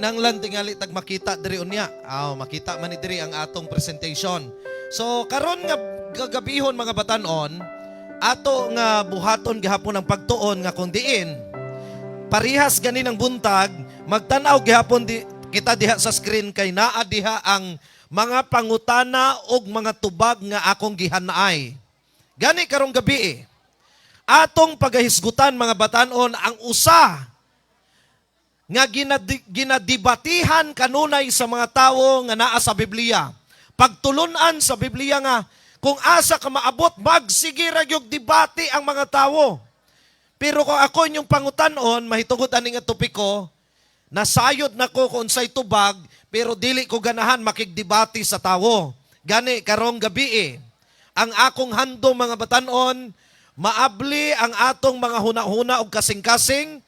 Kinanglan tingali tag makita diri unya. Aw, makita man ni diri ang atong presentation. So karon nga gagabihon, mga batanon, ato nga buhaton gihapon ang pagtuon nga kung diin parihas gani ng buntag, magtan-aw gihapon di, kita diha sa screen kay naa diha ang mga pangutana og mga tubag nga akong gihanaay. Gani karong gabi eh, atong pagahisgutan, mga batanon, ang usa nga ginadibatihan kanunay sa mga tawo nga naa sa Biblia. Pagtulunan sa Biblia nga kung asa ka maabot, magsige ra gyud debate ang mga tawo. Pero kung ako inyong pangutanon, mahitungod ani nga topiko, nasayod na ko kung unsay tubag, pero dili ko ganahan makigdebate sa tawo. Gani karong gabi eh, ang akong handom, mga batanon, maabli ang atong mga huna-huna og kasing-kasing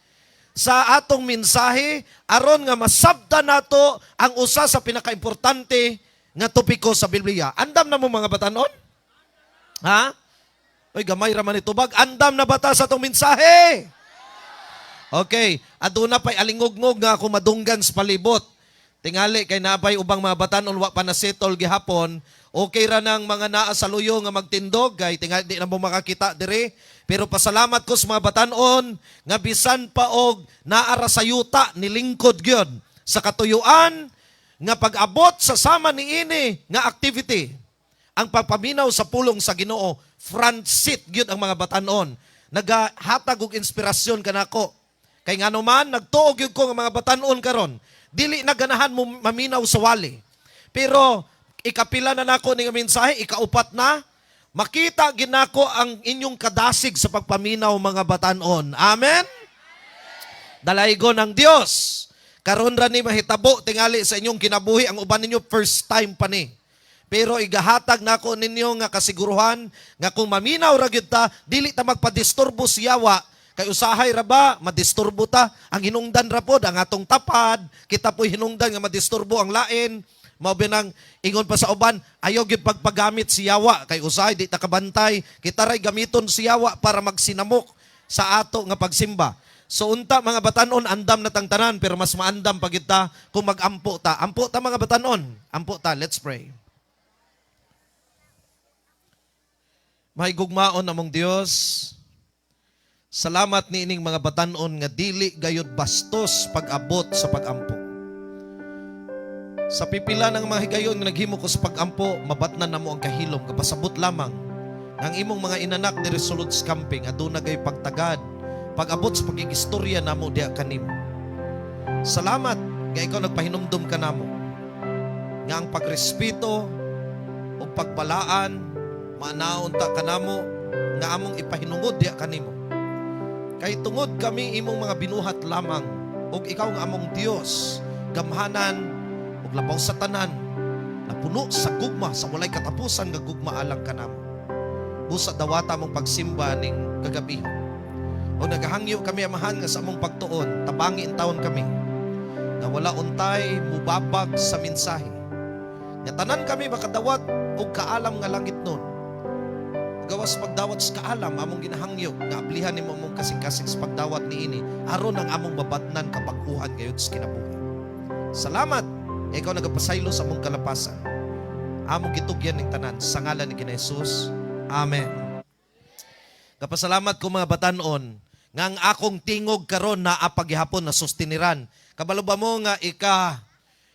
sa atong mensahe aron nga masabta nato ang usa sa pinakaimportante nga topiko sa Biblia. Andam na mo, mga batanon? Ha? Oy, gamay ra man itubag. Andam na bata sa atong mensahe? Okay, aduna pa'y alingugngog nga ako madunggan sa palibot. Tingali kay nabay ubang mga batanon wa pa na settle gihapon. Okay ra nang mga naa sa luyo nga magtindog kay tingali di na mo makakita dire. Pero pasalamat ko sa mga batanon nga bisan pa og naa ra sa yuta, nilingkod gyud sa katuyuan nga pag-abot sa sama niini nga activity, ang pagpaminaw sa pulong sa Ginoo, front seat gyud ang mga batanon. Nagahatag og inspirasyon kanako. Kay ngano man nagtuo gyud ko nga mga batanon karon dili na ganahan mo maminaw sa wali. Pero ikapila na nako ni nga mensahe, ikaupat na, makita ginako ang inyong kadasig sa pagpaminaw, mga batanon. Amen. Dalaygon ng Dios. Karon ra ni mahitabo tingali sa inyong kinabuhi, ang uban ninyo first time pa ni. Pero igahatag nako ninyo nga kasiguruhan nga kung maminaw ra gyud ta, dili ta magpadisturbo sa yawa, kay usahay ra ba madisturbo ta, ang hinungdan ra pod ang atong tapad, kita po'y hinungdan nga madisturbo ang lain. Mao nang ingon pa sa uban, ayaw gyud pagpagamit si yawa kay usahay di ta kabantay, kita ray gamiton si yawa para magsinamok sa ato nga pagsimba. So unta, mga batanon, andam na tang tanan, pero mas maandam pa kita kung magampo ta. Ampo ta, mga batanon. Ampo ta, let's pray. Mahigugmaon namong Dios, salamat ni ining mga batanon nga dili gayud bastos pag-abot sa pagampo. Sa pipila ng mga higayon nga naghimo ko sa pagampo, mabatnan namo ang kahilom, kapasabot lamang nga ang imong mga inanak diri sulod sa camping aduna gay pagtagad pag-abot sa pagigistorya namo diha kanimo. Salamat nga ikaw nagpahinumdum kanamo nga ang pagrespeto ug pagbalaan maanaon ta kanamo nga among ipahinungod diha kanimo. Kay tungod kami imong mga binuhat lamang ug ikaw nga among Dios, gamhanan ug labaw sa tanan, napuno sa gugma, sa walay katapusan nga gugma alang kanamo. Busa dawata among pagsimba ning kagabi. O nagahangyo kami, Amahan, nga sa among pagtuon, tabangi taon kami nga wala untay mubabag sa mensahe. Nga tanan kami makadawat og kaalam nga langit nun. Gawas pagdawat sa kaalam, among ginahangyo nga ablihan nimo among kasing-kasing sa pagdawat niini aron ang among mabatnan kabag-uhan gayud sa kinabuhi. Salamat nga ikaw nagapasaylo sa among kalapasan. Among gitugyan ning tanan sa ngalan ni Jesus. Amen. Kapasalamat ko, mga batanon, nga ang akong tingog karon naa paghihapon na sustiniran. Kabalo ba mo nga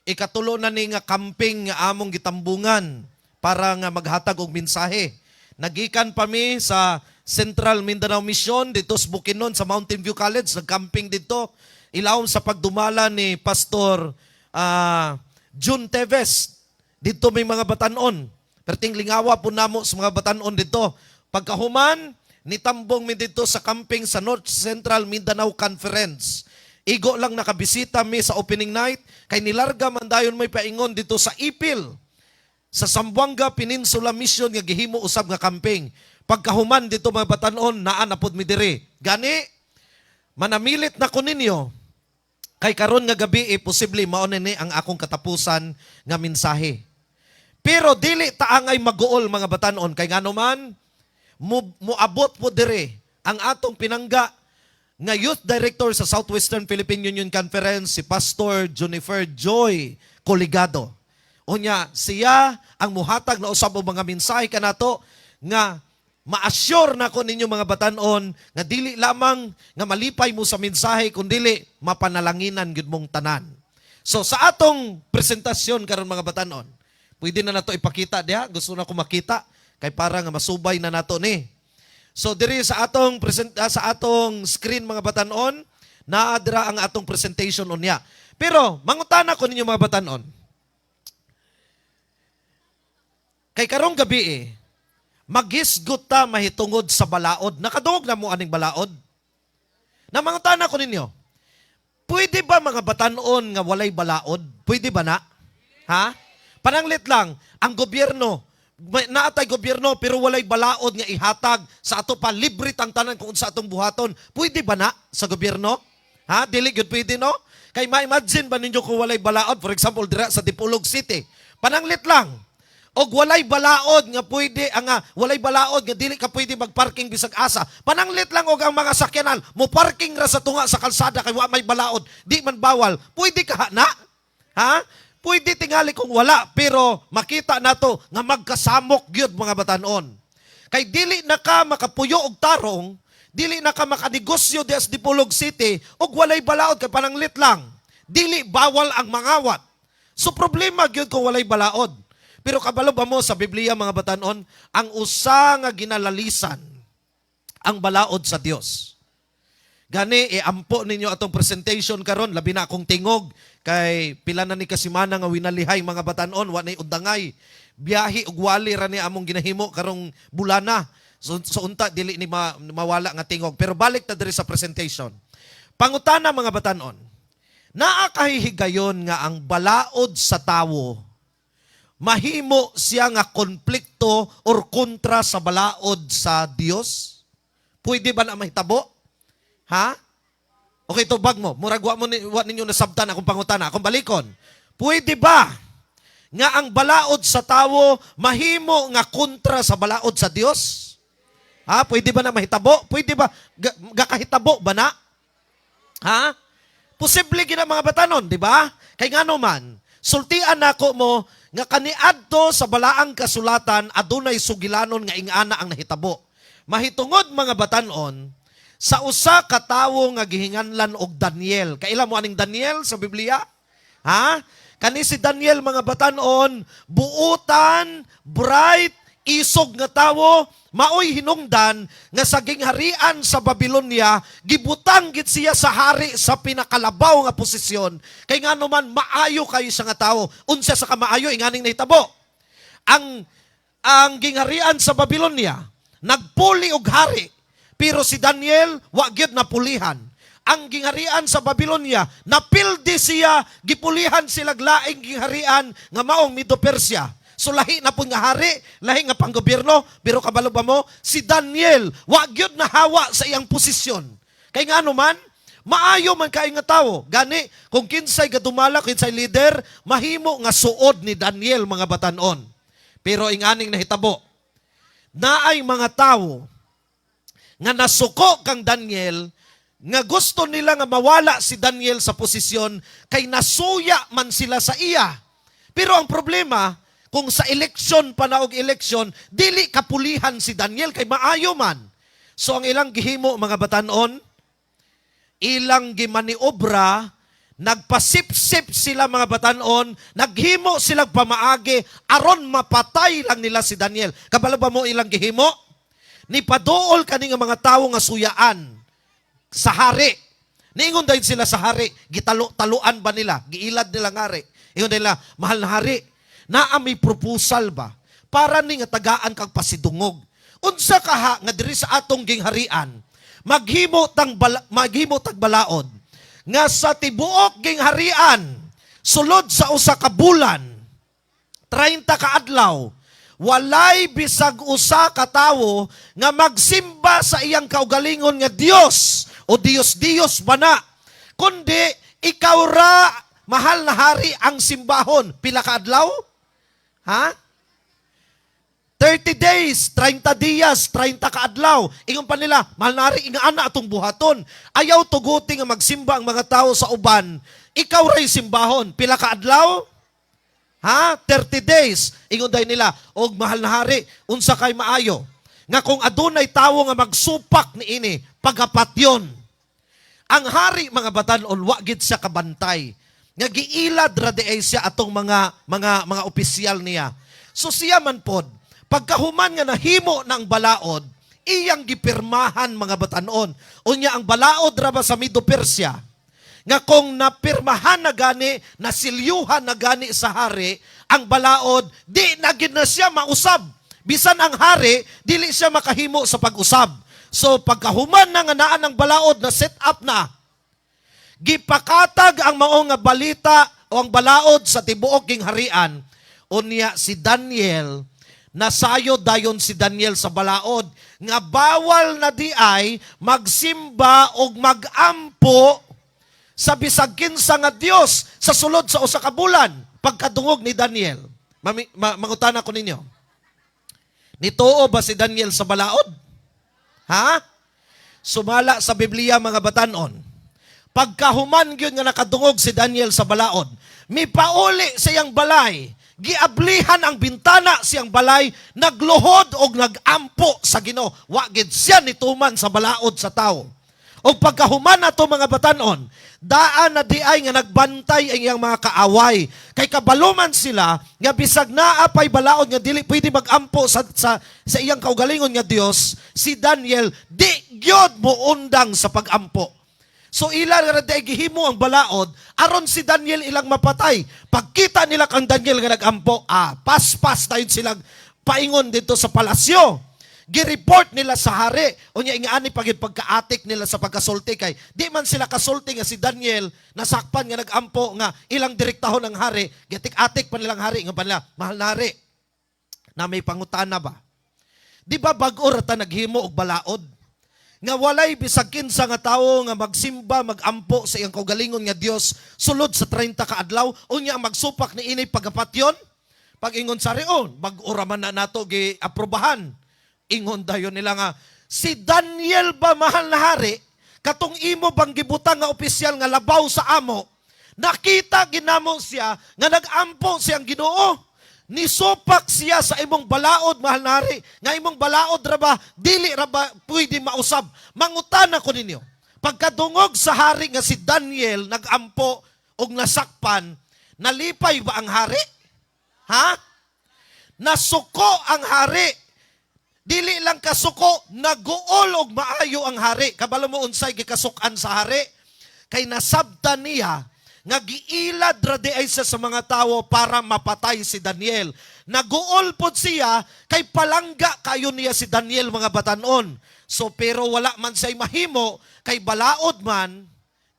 ikatulo na ni nga camping nga among gitambungan para nga maghatag og mensahe? Nagikan pa mi sa Central Mindanao Mission dito sa Bukidnon, sa Mountain View College, nagcamping dito ilawom sa pagdumala ni Pastor June Teves. Dito may mga batanon. Perting lingawa po namo sa mga batanon dito. Pagkahuman, nitambong mi dito sa camping sa North Central Mindanao Conference. Igo lang nakabisita mi sa opening night kay nilarga man dayon may paingon dito sa Ipil sa Zamboanga Peninsula Mission nga gihimo usab nga camping. Pagkahuman dito, mga batanon, naa na pod mi diri. Gani manamilit na ko ninyo kay karon nga gabi eh, posible mao na ni ang akong katapusan nga mensahe. Pero dili ta angay maguol, mga batanon, kay ngano man muabot po dire ang atong pinangga nga Youth Director sa Southwestern Philippine Union Conference, si Pastor Jennifer Joy Coligado. Unya, siya ang muhatag na usab og mga mensahe kanato nga ma-assure nako ninyo, mga batanon, nga dili lamang nga malipay mo sa mensahe kundili mapanalanginan gyud mong tanan. So sa atong presentasyon karon, mga batanon, pwede na nato ipakita diha, gusto na ko makita kay para nga masubay na nato ni. So diri sa atong screen, mga batanon, naa dira ang atong presentation unya. Pero mangutana ko ninyo, mga batanon. Kay karong gabi eh, maghisgot ta mahitungod sa balaod. Nakadungog na mo aning balaod? Na mangutana ko ninyo, pwede ba, mga batanon, nga walay balaod? Pwede ba na? Ha? Pananglit lang, ang gobyerno, naatay gobyerno pero walay balaod nga ihatag sa ato pa, libre tang tanan kung unsa atong buhaton. Pwede ba na sa gobyerno? Ha? Dili gyud pwede, no? Kay ma-imagine ba ninyo kung walay balaod, for example, dira sa Dipolog City? Pananglit lang, og walay balaod nga pwede ang walay balaod nga dili ka pwede magparking bisag asa. Pananglit lang og ang mga sakyanan mo parking ra sa tunga sa kalsada kay wa may balaod, di man bawal. Pwede ka na? Ha? Pwede tingali kung wala, pero makita nato nga magkasamok gyud, mga batanon. Kay dili na ka makapuyo og tarong, dili na ka makanegosyo di sa Dipolog City og walay balaod kay pananglit lang, dili bawal ang mangawat. So problema gyud kung walay balaod. Pero kabalo ba mo sa Biblia, mga batanon, ang usa nga ginalalisan ang balaod sa Dios? Gani iampo ninyo atong presentation karon, labi na akong tingog kay pila na ni kasimana nga winalihay, mga batanon, wa nay undangay. Biyahe ug wali ra ni among ginahimo karong bulana. So unta dili ni mawala nga tingog. Pero balik ta diri sa presentation. Pangutana, mga batanon, naa kahihigayon nga ang balaod sa tawo mahimo siya nga konflikto or kontra sa balaod sa Dios? Pwede ba na mahitabo? Ha? Okay, tubag mo. Murag wa ninyo nasabtan akong pangutana. Akong balikon. Pwede ba nga ang balaod sa tawo mahimo nga kontra sa balaod sa Dios? Ha? Pwede ba na mahitabo? Pwede ba? Gakahitabo ba na? Ha? Posible gina, mga batanon, di ba? Kay ngano man, sultian nako mo nga kaniadto sa balaang kasulatan adunay sugilanon nga ingana ang nahitabo. Mahitungod, mga batanon, sa usa ka tawo nga gihinganlan og Daniel. Kaila mo aning Daniel sa Biblia? Ha? Kani si Daniel, mga batanon, buutan, bright, isog nga tawo, maoy hinungdan nga sa gingharian sa Babylonia, gibutang gid siya sa hari sa pinakalabaw nga posisyon. Kay ngano man, maayo kayo sa nga tawo. Unsa sa kamaayo inganing nahitabo? Ang gingharian sa Babylonia nagpuli og hari, pero si Daniel wa gyud napulihan. Ang gingharian sa Babylonia, napildi siya, gipulihan sila laing gingharian nga maong Medo-Persia. So lahi na pud nga hari, lahi nga panggobyerno, pero kabalo ba mo, si Daniel wa gyud nahawa sa iyang posisyon. Kay ngano man, maayo man kaayo nga tawo. Gani kung kinsay gadumala, kinsay leader, mahimo nga suod ni Daniel, mga batanon. Pero inganing nahitabo, naay mga tawo nga nasuko kang Daniel, nga gusto nila nga mawala si Daniel sa posisyon kay nasuya man sila sa iya. Pero ang problema, kung sa eleksyon pa na og eleksyon, dili kapulihan si Daniel kay maayo man. So ang ilang gihimo, mga batanon, ilang gimaniobra, nagpasipsip sila, mga batanon, naghimo silang pamaagi aron mapatay lang nila si Daniel. Kabalo ba mo ilang gihimo? Nipaduol kani nga mga tawo nga suyaan sa hari. Niingon dayon sila sa hari, gitalo-taluan ba nila, giilad nila nga hari. Ingon nila, "Mahal na hari, naa may proposal ba para ni nga tagaan kag pasidungog? Unsa kaha nga diri sa atong gingharian, maghimo tag balaod nga sa tibuok gingharian sulod sa usa ka bulan, 30 ka adlaw, walay bisag usa ka tawo nga magsimba sa iyang kaugalingon nga Dios o Dios-Dios ba na, kundi ikaw ra, mahal na hari, ang simbahon." Pila ka adlaw? Ha? 30 days, 30 dias, 30 kaadlaw. Ingon pa nila, "Mahal na hari, ingana atong buhaton. Ayaw tuguti nga magsimba ang mga tao sa uban. Ikaw ray simbahon." Pila ka adlaw? Ha? 30 days. Ingon dayon nila, "Og mahal na hari, unsa kay maayo? Nga kung adunay tawo nga magsupak niini, pagapatyon." Ang hari, mga batanon, wa gid siya kabantay. Nga giilad ra diay siya atong mga opisyal niya. So siya man pod, pagkahuman nga nahimo ng balaod, iyang gipirmahan, mga batanon. Unya ang balaod ra ba sa Medo Persia, nga kung napirmahan na gani, nasilyuhan na gani sa hari, ang balaod, di na gid na siya mausab. Bisan ang hari, dili siya makahimo sa pag-usab. So pagkahuman na nga naan ang balaod na set up na, gipakatag ang mao nga balita o ang balaod sa tibuok ging harian. Unya si Daniel, nasayo dayon si Daniel sa balaod nga bawal na di ay magsimba og magampo sa bisag kinsa nga Dios sa sulod sa usa ka bulan pagkadungog ni Daniel. Mangutana ko ninyo. Nituo ba si Daniel sa balaod? Ha? Sumala sa Biblia, mga batanon, pagkahuman gyud nga nakadungog si Daniel sa balaod, mipauli sa iyang balay, giablihan ang bintana siyang balay, nagluhod og nagampo sa Ginoo. Wa gid siya nituman sa balaod sa tawo. Og pagkahuman nato, mga batanon, daan na di ay nga nagbantay ang iyang mga kaaway. Kay kabaluman sila nga bisag naa pay balaod nga dili pwede magampo sa iyang kaugalingon nga Dios, si Daniel di gyud moundang sa pagampo. So ila nga di ay gihimo ang balaod aron si Daniel ilang mapatay. Pagkita nila kang Daniel nga nagampo, paspas dayon silang paingon dito sa palasyo. Gi-report nila sa hari. Unya ingani pagid pagkaatik nila sa pagkasulti kay di man sila kasulti nga si Daniel nasakpan nga nagampo nga ilang direktahon ang hari. Giatik-atik pa nilang hari nga panila, "Mahal na hari, na may pangutana ba? Di ba bag-o ra ta naghimo og balaod nga walay bisag kinsa nga tawo nga magsimba, magampo sa iyang kaugalingon nga Dios sulod sa 30 ka adlaw, unya ang magsupak ni ini pagapatyon?" Pag-ingon sa rion, "Bag-o ra man na nato gi-aprobahan." Ingon dayon nila nga, "Si Daniel ba, mahal na hari, katong imo bang gibutang nga opisyal nga labaw sa amo, nakita ginamo siya nga nagampo siyang Ginoo. Nisupak siya sa imong balaod, mahal na hari, nga imong balaod ra ba, dili ra ba pwede mausab? Mangutana ko ninyo." Pagkadungog sa hari nga si Daniel nagampo og nasakpan, nalipay ba ang hari? Ha? Nasuko ang hari. Dili lang kasuko, naguol og maayo ang hari. Kabalo mo unsay gikasukan sa hari? Kay nasabtan niya nga giilad ra di ay siya sa mga tawo para mapatay si Daniel. Naguol pod siya kay palangga kayo niya si Daniel, mga batanon. So pero wala man siya'y mahimo kay balaod man,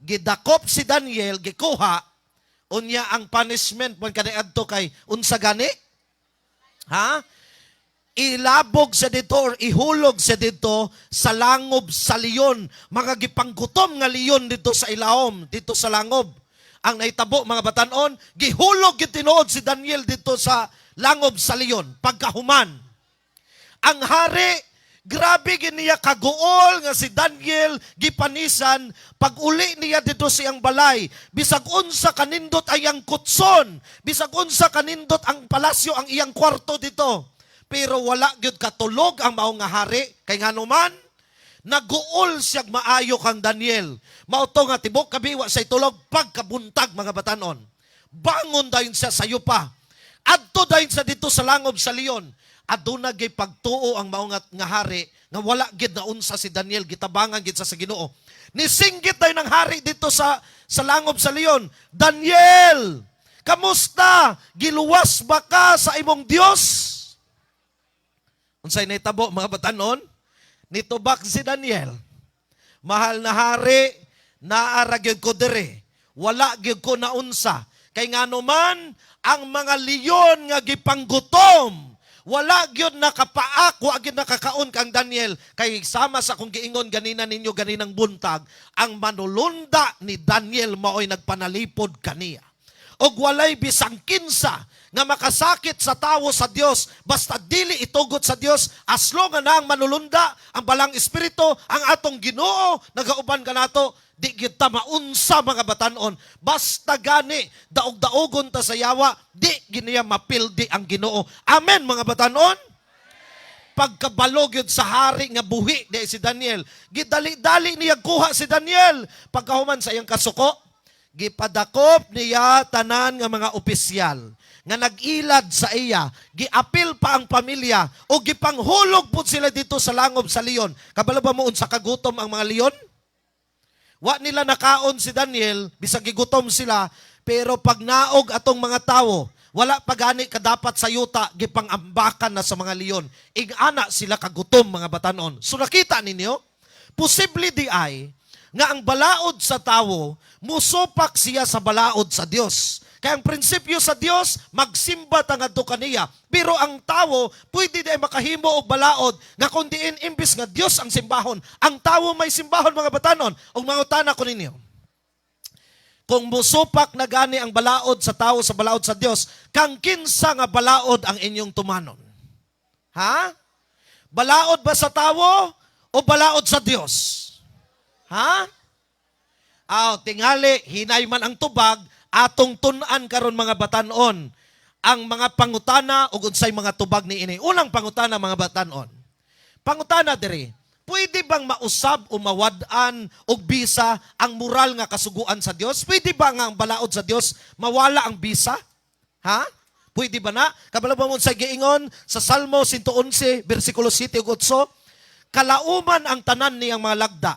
gidakop si Daniel, gikuha, unya ang punishment man kaniadto kay unsa gani? Ha? Ilabog sa dito or ihulog sa dito sa langob sa leon. Mga gipanggutom nga leon dito sa ilawom, dito sa langob. Ang naitabo, mga batanon, gihulog gyud tinuod si Daniel dito sa langob sa leon pagkahuman. Ang hari, grabe gid niya kaguol nga si Daniel gipanisan. Pag uli niya dito siyang balay, bisag unsa kanindot ay ang kutson, bisag unsa kanindot ang palasyo, ang iyang kwarto dito. Pero wala gyud katulog ang mao nga hari kay ngano man naguol siyag maayo kang Daniel. Mao to nga tibok gabi wa say tulog. Pagkabuntag, mga batanon, bangon dayon siya sa yupa. Adto dayon sa dito sa langob sa leon. Aduna gyud pagtuo ang mao nga hari nga wala gid naunsa si Daniel, gitabangan gid sa Ginoo. Nisinggit dayon ang hari dito sa langob sa leon, "Daniel, kamusta? Giluwas ba ka sa imong Dios?" Unsay nahitabo, mga batanon? Nitubak si Daniel, "Mahal na hari, naa ra gyud ko diri. Wala gyud ko naunsa. Kay ngano man, ang mga leon nga gipanggutom, wala gyud nakapaak, wa gyud nakakaon kang Daniel. Kay sama sa akong giingon ganina ninyo ganinang buntag, ang manulunda ni Daniel maoy nagpanalipod kaniya." Og walay bisang kinsa nga makasakit sa tawo sa Dios basta dili itugot sa Dios, as long nga na ang manulunda, ang Balaang Espiritu, ang atong Ginoo nagauban kanato, di gyud ta maunsa, mga batanon. Basta gani daog-daogon ta sa yawa, di giniya mapildi ang Ginoo. Amen, mga batanon. Pagkabalo gyud sa hari nga buhi di si Daniel, gidali-dali niya kuha si Daniel. Pagkahuman sa iyang kasuko, gipadakop niya tanan nga mga opisyal nga nag-ilad sa iya, giapil pa ang pamilya o gipanghulog pud sila dito sa langob sa leon. Kabalo ba mo unsa kagutom ang mga leon? Wa nila nakaon si Daniel, bisag gigutom sila, pero pag naog atong mga tawo, wala pa gani kadapat sa yuta, gipangambakan na sa mga leon. Ing-ana sila kagutom, mga batanon. So nakita ninyo, posible di ay nga ang balaod sa tawo, musupak siya sa balaod sa Dios. Kaya ang prinsipyo sa Dios, magsimba ta ngadto kaniya. Pero ang tawo, pwede di ay makahimo og balaod nga kung diin imbis nga Dios ang simbahon, ang tawo may simbahon, mga batanon. Og mangutana ko ninyo. Kung musupak na gani ang balaod sa tawo sa balaod sa Dios, kang kinsa nga balaod ang inyong tumanon? Ha? Balaod ba sa tawo o balaod sa Dios? Ha? Aw, tingali, hinay man ang tubag, atong tun-an karon, mga batanon, ang mga pangutana ug unsay mga tubag ni ini. Unang pangutana, mga batanon. Pangutana diri, pwede bang mausab o mawad-an og bisa ang moral nga kasuguan sa Dios? Pwede ba nga ang balaod sa Dios mawala ang bisa? Ha? Pwede ba na? Kabalo ba mo sa giingon sa Salmo 111 bersikulo 7 ug 8? Kalauman ang tanan niyang mga lagda.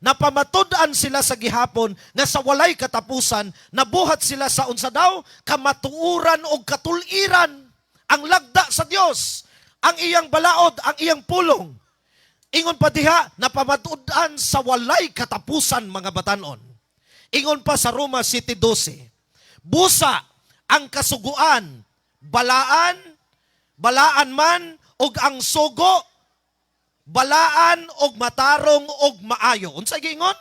Napamatud-an sila sa gihapon nga sa walay katapusan, nabuhat sila sa unsa daw? Kamatuoran o katuliran. Ang lagda sa Dios, ang iyang balaod, ang iyang pulong. Ingon pa diha, napamatud-an sa walay katapusan, mga batanon. Ingon pa sa Roma 7:12, busa ang kasuguan, balaan, balaan man, ug ang sugo, balaan og matarong og maayo. Unsa giingon?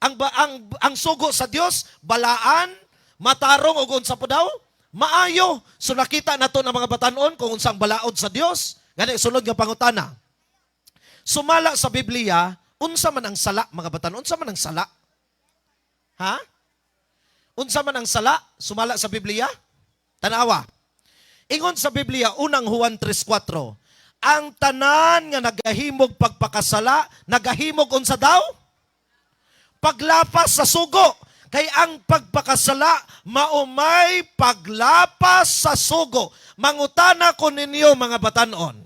Ang ba, ang sugo sa Dios, balaan, matarong ug unsa pa daw? Maayo. So nakita nato ng mga batanon kung unsang balaod sa Dios. Gani sunod nga pangutana. Sumala sa Biblia, unsa man ang sala, mga batanon? Unsa man ang sala? Ha? Unsa man ang sala? Sumala sa Biblia? Tanawa. Ingon sa Biblia, Unang Juan 3:4, ang tanan nga nagahimog pagpakasala, nagahimog unsa daw? Paglapas sa sugo. Kay ang pagpakasala, maumay paglapas sa sugo. Mangutana ko ninyo, mga batanon.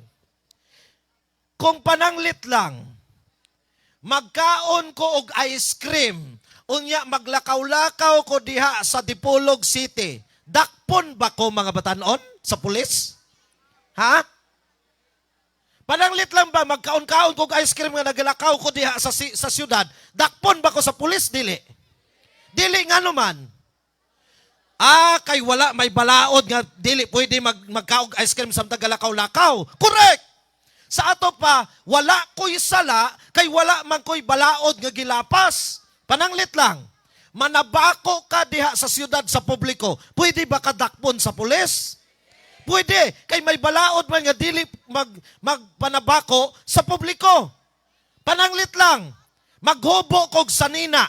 Kung pananglit lang, magkaon ko og ice cream, unya maglakaw-lakaw ko diha sa Dipolog City, dakpon ba ko, mga batanon, sa pulis? Ha? Pananglit lang ba, magkaon-kaon ko og ice cream nga naglakaw ko diha sa syudad, dakpon ba ko sa pulis? Dili. Dili, nga naman. Ah, kay wala may balaod nga dili pwede magkaog ice cream samtang galakaw-lakaw. Correct! Sa ato pa, wala ko'y sala, kay wala man ko'y balaod nga gilapas. Pananglit lang, manabako ka diha sa syudad sa publiko, pwede ba kadakpon sa pulis? Pwede, kay may balaod man nga dili magpanabako sa publiko. Pananglit lang, maghubo kog sanina.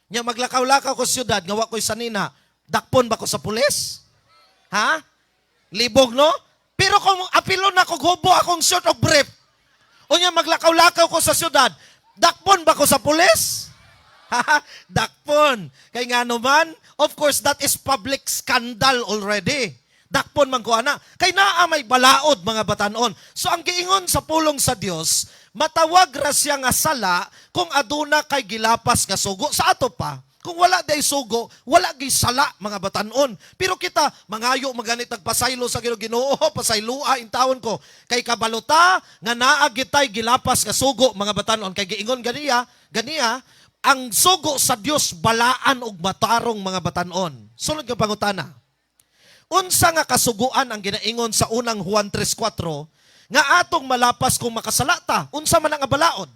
Nya maglakaw-lakaw ko sa syudad, nga wa ko'y sanina, dakpon ba ko sa pulis? Ha? Libog, no? Pero kung apilon na kog hubo akong short og brief, unya maglakaw-lakaw ko sa syudad, dakpon ba ko sa pulis? Dakpon. Kay nga naman, of course, that is public scandal already. Dakpon man ko ana. Kay naa may balaod, mga batanon. So ang giingon sa pulong sa Dios, matawag ra siya nga sala kung aduna kay gilapas nga sugo. Sa ato pa, kung wala day sugo, wala gi sala, mga batanon. Pero kita, mangayo maganit pasaylo sa Ginoo, "Ginoo, pasayloa in taon ko." Kay kabalota nga naa gitay gilapas nga sugo, mga batanon, kay giingon ganiya, ganiya ang sugo sa Dios balaan ug matarong, mga batanon. Sunod nga pangutana. Unsa nga kasuguan ang ginaingon sa Unang Juan 3:4 nga atong malapas kung makasala ta? Unsa man ang balaod?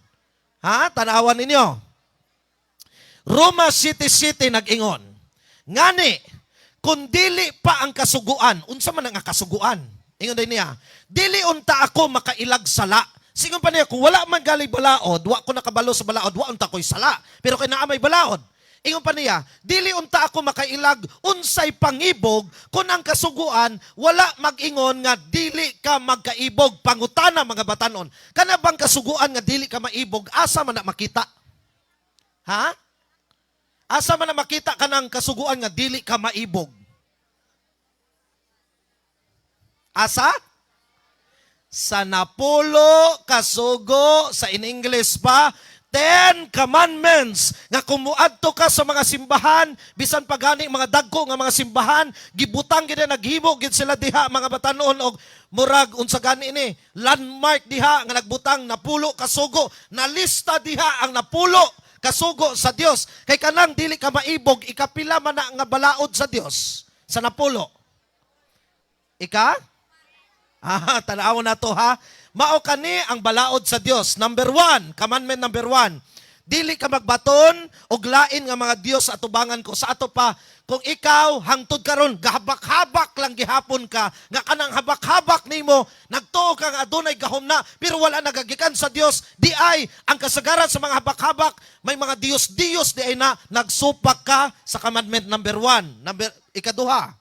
Ha? Tanawan ninyo. Roma 7:7 nag-ingon, "Ngani, kung dili pa ang kasuguan," unsa man ang kasuguan? Ingon din niya, "Dili unta ako makailag sala." Singon pa niya, kung wala man gali balaod, wa ko nakabalo sa balaod, wa unta ko'y sala. Pero kay naa may balaod. Ingon pa niya, "Dili unta ako makailag unsay pangibog kung ang kasuguan wala mag-ingon nga dili ka magkaibog." Pangutana, mga batanon, kana bang kasuguan nga dili ka maibog, asa man na makita? Ha? Asa man na makita kanang kasuguan nga dili ka maibog? Asa? Sa napulo kasugo, sa in English pa, 10 Commandments, nga kung muadto ka sa mga simbahan, bisan pa gani mga dagko nga mga simbahan, gibutang gid, naghimo gid sila diha, mga batanon, og murag unsa gani ni landmark diha nga nagbutang napulo kasugo, nalista diha ang napulo kasugo sa Dios. Kay kanang dili ka maibog, ikapila man na nga balaod sa Dios sa napulo? Ika? Ah, tanaw na to ha. Mao kani ang balaod sa Dios. Number 1, commandment number 1. Dili ka magbaton og lain nga mga Dios sa atubangan ko. Sa ato pa, kung ikaw hangtod karon gahabak-habak lang gihapon ka, nga kanang habak-habak nimo, nagtuo ka nga adunay gahom na, pero wala nagagikan sa Dios, di ay ang kasagaran sa mga habak-habak, may mga Dios-Dios di ay na, nagsupak ka sa commandment number 1. Number ikaduha,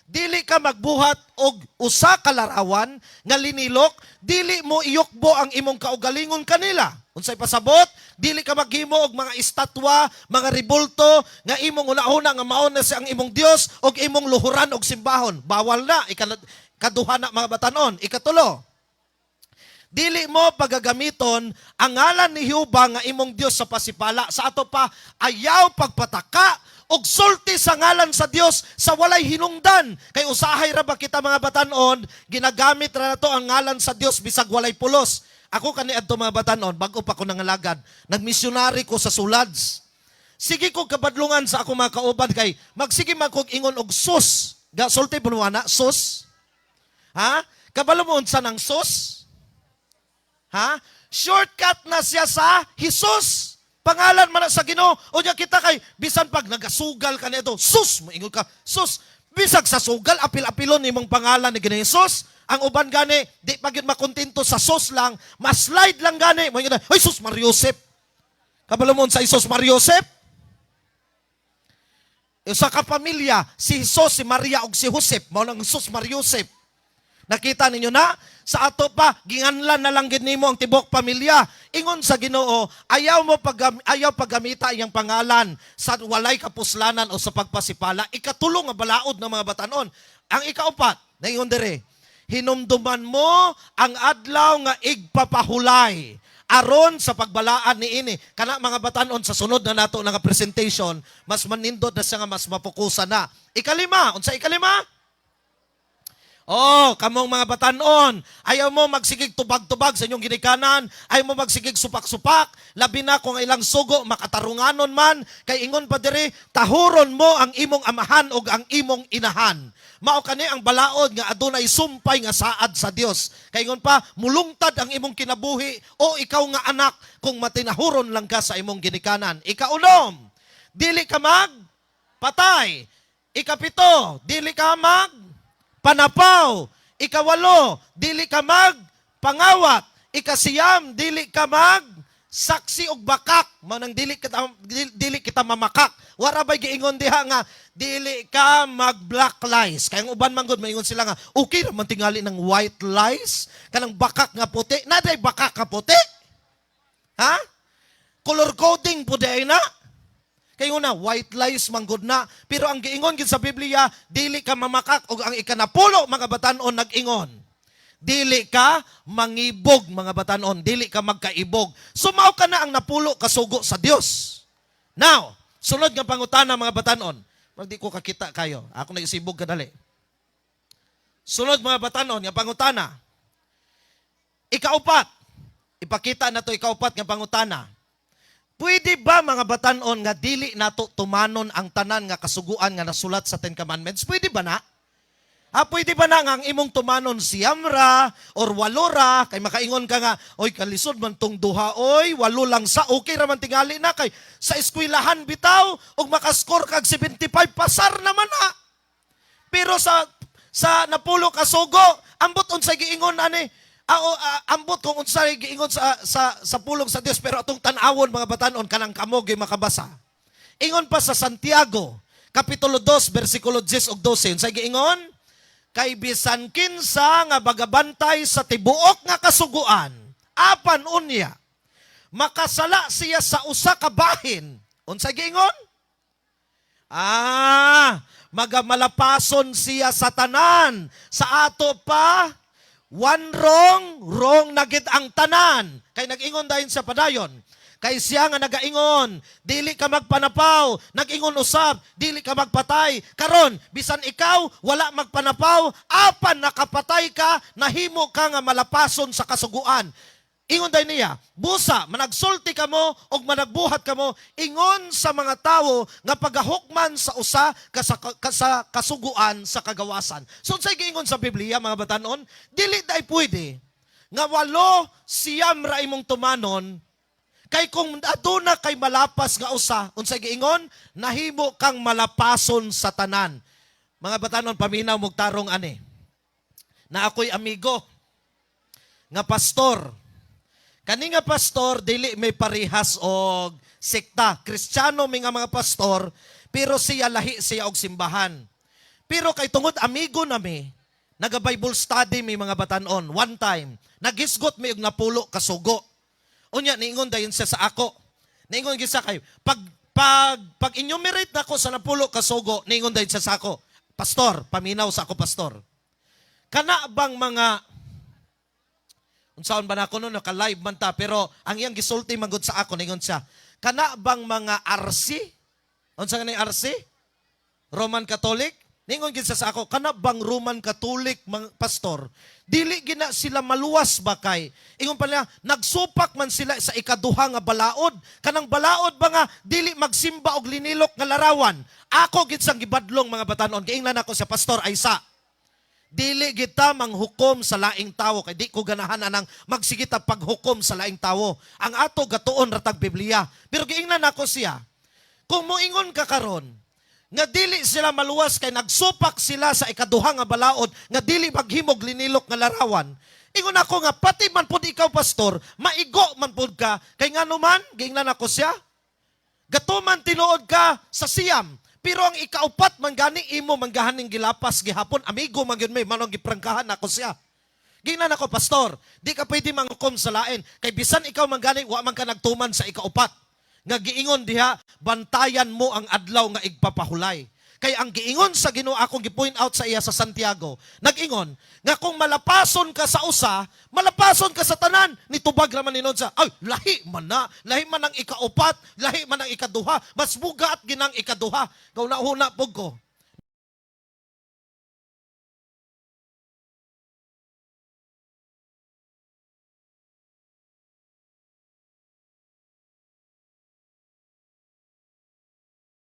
dili ka magbuhat og usa ka larawan nga linilok, dili mo iyukbo ang imong kaugalingon kanila. Unsay pasabot? Dili ka maghimo og mga estatwa, mga rebulto nga imong una-una nga mao na siya ang imong Dios og imong luhuran og simbahon. Bawal na. Ikaduha na, mga batanon. Ikatulo, dili mo pagagamiton ang ngalan ni Jehova nga imong Dios sa pasipala. Sa ato pa, ayaw pagpataka og sulti sa ngalan sa Dios sa walay hinungdan. Kay usahay ra ba kita, mga batanon, ginagamit ra nato ang ngalan sa Dios bisag walay pulos. Ako kani adto, mga batanon, bago pa ko nangalagad, nagmisyonary ko sa Sulads. Sige ko kabadlungan sa ako mga kauban kay magsige man kog ingon og sus. Ga sulti po na sus. Ha? Kabalo mo unsa ng sus? Ha? Shortcut na siya sa Jesus. Pangalan man na sa Ginoo. O nya kita kay bisan pag nagasugal ka nito, sus, moingon ka, sus. Bisag sa sugal, apil-apilon imong pangalan ni Ginoo Jesus. Ang uban gani, di pa gyud makontento sa sus lang, ma-slide lang gani. Moingon na, "Ay sus Mariosep." Kabalo mo sa Jesus Mariosep? Usa ka pamilya, si Jesus, si Maria ug si Josep, mao nang Jesus Mariosep. Nakita ninyo na? Sa ato pa, ginganlan na lang gid nimo ang tibok pamilya. Ingon sa Ginoo, ayaw paggamita iyang pangalan sa walay kapuslanan o sa pagpasipala. Ikatulo nga balaod ng mga batanon. Ang ikaupat, naingon dire, "Hinumduman mo ang adlaw nga igpapahulay aron sa pagbalaan niini." Kana, mga batanon, sa sunod na nato nga presentation, mas manindot na siya nga mas mapokusan na. Ikalima, unsa ikalima? Oh, kamong mga batanon, ayaw mo magsigig tubag-tubag sa inyong ginikanan, ayaw mo magsigig supak-supak, labi na kung ang ilang sugo makatarunganon man, kay ingon pa diri, "Tahuron mo ang imong amahan ug ang imong inahan." Mao kani ang balaod nga adunay sumpay nga saad sa Dios. Kay ingon pa, mulungtad ang imong kinabuhi o ikaw nga anak kung matinahuron lang ka sa imong ginikanan. Ikaunom, dili ka mag patay. Ikapito, dili ka mag panapaw. Ikawalo, dili ka mag pangawat. Ikasiyam, dili ka mag saksi og bakak. Mao nang dili kita mamakak. Wara bay giingon diha nga dili ka mag black lies? Kay ang uban man gud maingon sila nga okay ra man tingali ng white lies, kanang bakak nga puti. Naday bakak nga puti? Ha? Color coding po diay na. Kay una, white lies man gud na. Pero ang giingon gid sa Biblia, dili ka mamakak, og ang ikanapulo, mga batanon, nag-ingon, dili ka mangibog, mga batanon, dili ka magkaibog. So mao ka na ang napulo kasugo sa Dios. Now, sunod nga pangutana, mga batanon. Di ko kakita kayo. Ako nagsibog kadali. Sunod, mga batanon, nga pangutana. Ikaupat. Ipakita na to ikaupat nga pangutana. Pwede ba, mga batanon, nga dili nato tumanon ang tanan nga kasuguan nga nasulat sa 10 Commandments? Pwede ba na? Ah, pwede ba na nga ang imong tumanon 9 ra or 8 ra, kay makaingon ka nga, oy, kalisod man tong duha, oy, 8 lang sa, okay ra man tingali na, kay sa eskwelahan bitaw, ug makascore kag 75, pasar naman na. Pero sa napulo ka sugo, ambot unsay giingon ani, ambot kung unsay giingon sa pulong sa Dios, pero atong tan-awon, mga batanon, kanang kamo gyud makabasa. Ingon pa sa Santiago, Kapitulo 2, versikulo 10 ug 12, unsay giingon? Kay bisan kinsa nga bagabantay sa tibuok nga kasuguan, apan unya makasala siya sa usa ka bahin. Unsay giingon? Ah, magamalapason siya sa tanan. Sa ato pa, one wrong, wrong na gid ang tanan. Kay nag-ingon dayon sa padayon. Kay siya nga nagaingon, dili ka magpanapaw, nag-ingon usab, dili ka magpatay. Karon, bisan ikaw wala magpanapaw, apan nakapatay ka, nahimo ka nga malapason sa kasuguan. Ingon dayon niya, busa, managsulti kamo og managbuhat kamo, ingon sa mga tawo nga pagahukman sa usa ka sa kasuguan sa kagawasan. So unsay giingon sa Biblia, mga batanon? Dili day pwede nga 8, 9 ra imong tumanon, kay kung aduna kay malapas nga usa, unsay giingon? Nahimo kang malapason sa tanan. Mga batanon, paminaw mog tarong ani. Na ako'y amigo nga pastor. Kani nga pastor dili may parihas og sekta. Kristiyano mi nga mga pastor, pero siya lahi siya og simbahan. Pero kay tungod amigo nami, naga Bible study mi, mga batanon, one time, naghisgot mi og napulo ka sugo. Unya niingon dayon siya sa ako. Niingon gyud siya kay pag enumerate nako sa napulo ka sugo, niingon dayon siya sa ako. "Pastor, paminaw sa ako, pastor. Kana bang mga," unsaon ba nako no, naka-live man ta, pero ang iyang gisulti man gud sa ako, ningon siya, "Kana bang mga RC?" Unsa nga ni RC? Roman Catholic? Ningon gid siya sa ako, "Kana bang Roman Catholic, mga pastor, dili gina sila maluwas ba kay?" Ingon pa niya, "Nagsupak man sila sa ikaduha nga balaod. Kanang balaod ba nga dili magsimba og linilok nga larawan?" Ako gid sang gibadlong, mga batanon. Giingnan ako sa pastor ay sa dili kita manghukom sa laing tawo kay di ko ganahan anang magsigita paghukom sa laing tawo. Ang ato gatuon ratag Biblia. Pero giingnan ako siya. "Kung moingon ka karon nga dili sila maluwas kay nagsupak sila sa ikaduha nga balaod nga dili maghimog linilok nga larawan." Ingon ako nga pati man pud ikaw, pastor, maigo man pud ka kay ngano man, giingnan ako siya. Gatuman tinuod ka sa 9, pero ang ikaupat man gani imo manggahaning gilapas gihapon, amigo man gyud may manong giprangkahan ako siya. Giingnan ako, "Pastor, di ka pwede manghukom sa lain kay bisan ikaw man gani wa man ka nagtuman sa ikaupat. Nga giingon diha, bantayan mo ang adlaw nga igpapahulay." Kay ang giingon sa Ginoo, akong gi-point out sa iya sa Santiago, nag-ingon nga kung malapason ka sa usa, malapason ka sa tanan. Nitubag raman ni sa, ay, lahi man na, lahi man ang ikaupat, lahi man ang ikaduha, mas bugat ginang ikaduha. Kauna-una pug ko.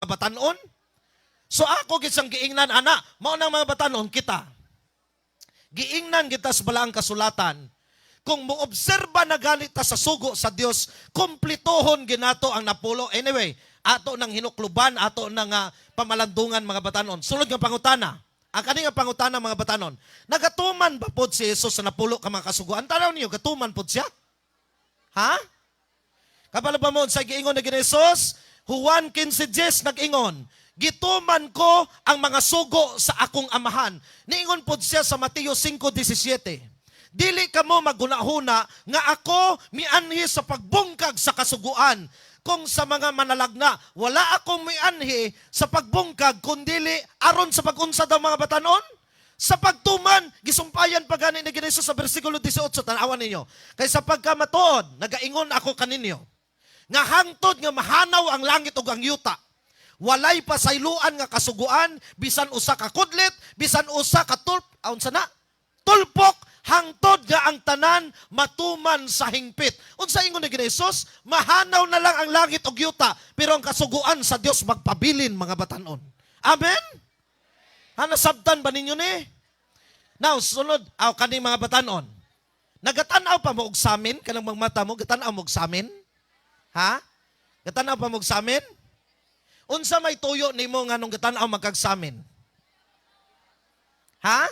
Batanon. So ako gid sang giingnan ana, mao nang mga batanon kita. Giingnan kita sa balaang kasulatan. Kung moobserba na ganit ta sa sugo sa Dios, kumplitohon ginato ang napulo. Anyway, ato nang hinukluban, ato nang pamalandungan, mga batanon. Sulod nga pangutana. Ang kani nga pangutana, mga batanon, nagatuman ba pod si Jesus sa napulo ka mga kasuguan? Tanaw niyo, gatuman pod siya? Ha? Kabalo ba mo sa giingon ni Jesus? Juan 15:10 nag-ingon, "Gituman ko ang mga sugo sa akong amahan." Niingon pod siya sa Mateo 5:17, "Dili kamo magunahuna nga ako mianhi sa pagbungkag sa kasuguan kung sa mga manalagna. Wala akong mianhi sa pagbungkag kundili aron sa pagunsa daw, mga batanon? Sa pagtuman." Gisumpayan pa gani ni Jesus sa bersikulo 18, tanawan ninyo. "Kay sa pagkamatuod, nagaingon ako kaninyo, nga hangtod nga mahanaw ang langit ug ang yuta, walay pasayloan nga kasuguan, bisan usa ka kudlit, bisan usa ka tulp, unsa na? Tulpok, hangtod nga ang tanan matuman sa hingpit." Unsa ingon ni Jesus? Mahanaw na lang ang langit ug yuta, pero ang kasuguan sa Dios magpabilin, mga batanon. Amen? Ha, nasabtan ba ninyo ni? Now, sunod, aw kani mga batanon. Nagatanaw pa mo og samin kanang mga mata mo, gatanaw mo og samin? Ha? Gatanaw pa mo og samin? Unsa may tuyo nimo nga nung gatanaw magkag samin? Ha?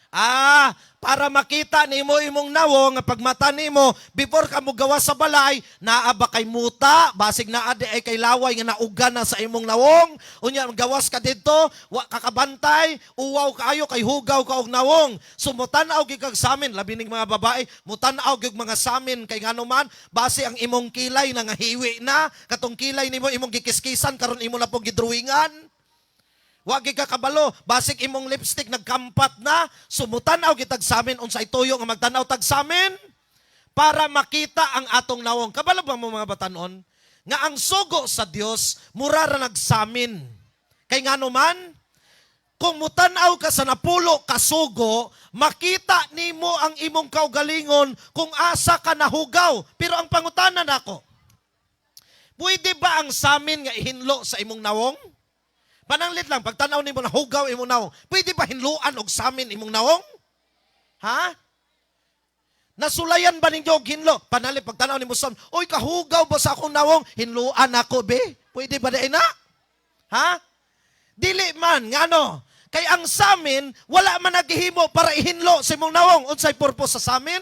Ah, para makita nimo imong nawong nga pagmata nimo before ka mo gawas sa balay, naa ba kay muta, basig naa di ay kay laway nga nauga na sa imong nawong. Unya gawas ka didto, wa ka kabantay, uwaw kaayo kay hugaw ka og nawong. So mutan-aw gyud kag samin, labi ning mga babae, mutan-aw gyud mga samin kay ngano man base ang imong kilay na nga hiwi na, katong kilay nimo imong gikiskisan karon imo na pong gidrawingan. Wa gyud ka kabalo, basig imong lipstick nagkampat na, so mutan-aw kitag samin. Unsay tuyo nga magtan-aw tag samin? Para makita ang atong nawong. Kabalo ba mo, mga batanon, nga ang sugo sa Dios mura ra nagsamin? Kay ngano man, kung mutan-aw ka sa napulo kasugo, makita nimo ang imong kaugalingon kung asa ka nahugaw. Pero ang pangutana nako, pwede ba ang samin nga ihinlo sa imong nawong? Pananglit lang, pagtanaw nimo na hugaw imong nawong, pwede ba hinluan og samin imong nawong? Ha? Nasulayan ba ninyo og hinlo? Panalit pagtanaw nimo sa, "Oy, kahugaw ba sa akong nawong? Hinluan ako be." Pwede ba di na? Ha? Dili man, ngano? Kay ang samin, wala man naghihimo para ihinlo sa imong nawong. Unsay purpose sa samin?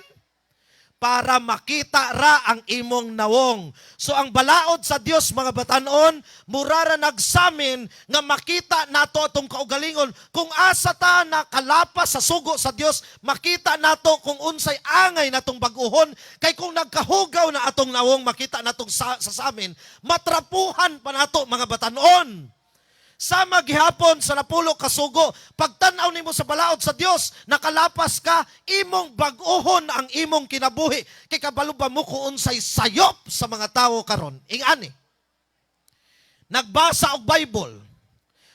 Para makita ra ang imong nawong. So ang balaod sa Dios, mga batanon, murara nagsamin nga makita nato atong kaugalingon. Kung asa ta nakalapas sa sugo sa Dios, makita nato kung unsay angay natong baguhon. Kay kung nagkahugaw na atong nawong, makita natong sa samin, matrapuhan pa nato, mga batanon. Sama gihapon sa napulo kasugo, pagtan-aw nimo sa balaod sa Dios, nakalapas ka, imong bag-ohon ang imong kinabuhi. Kay kabalo ba mo kung unsay sayop sa mga tawo karon? Ingani. Nagbasa og Bible.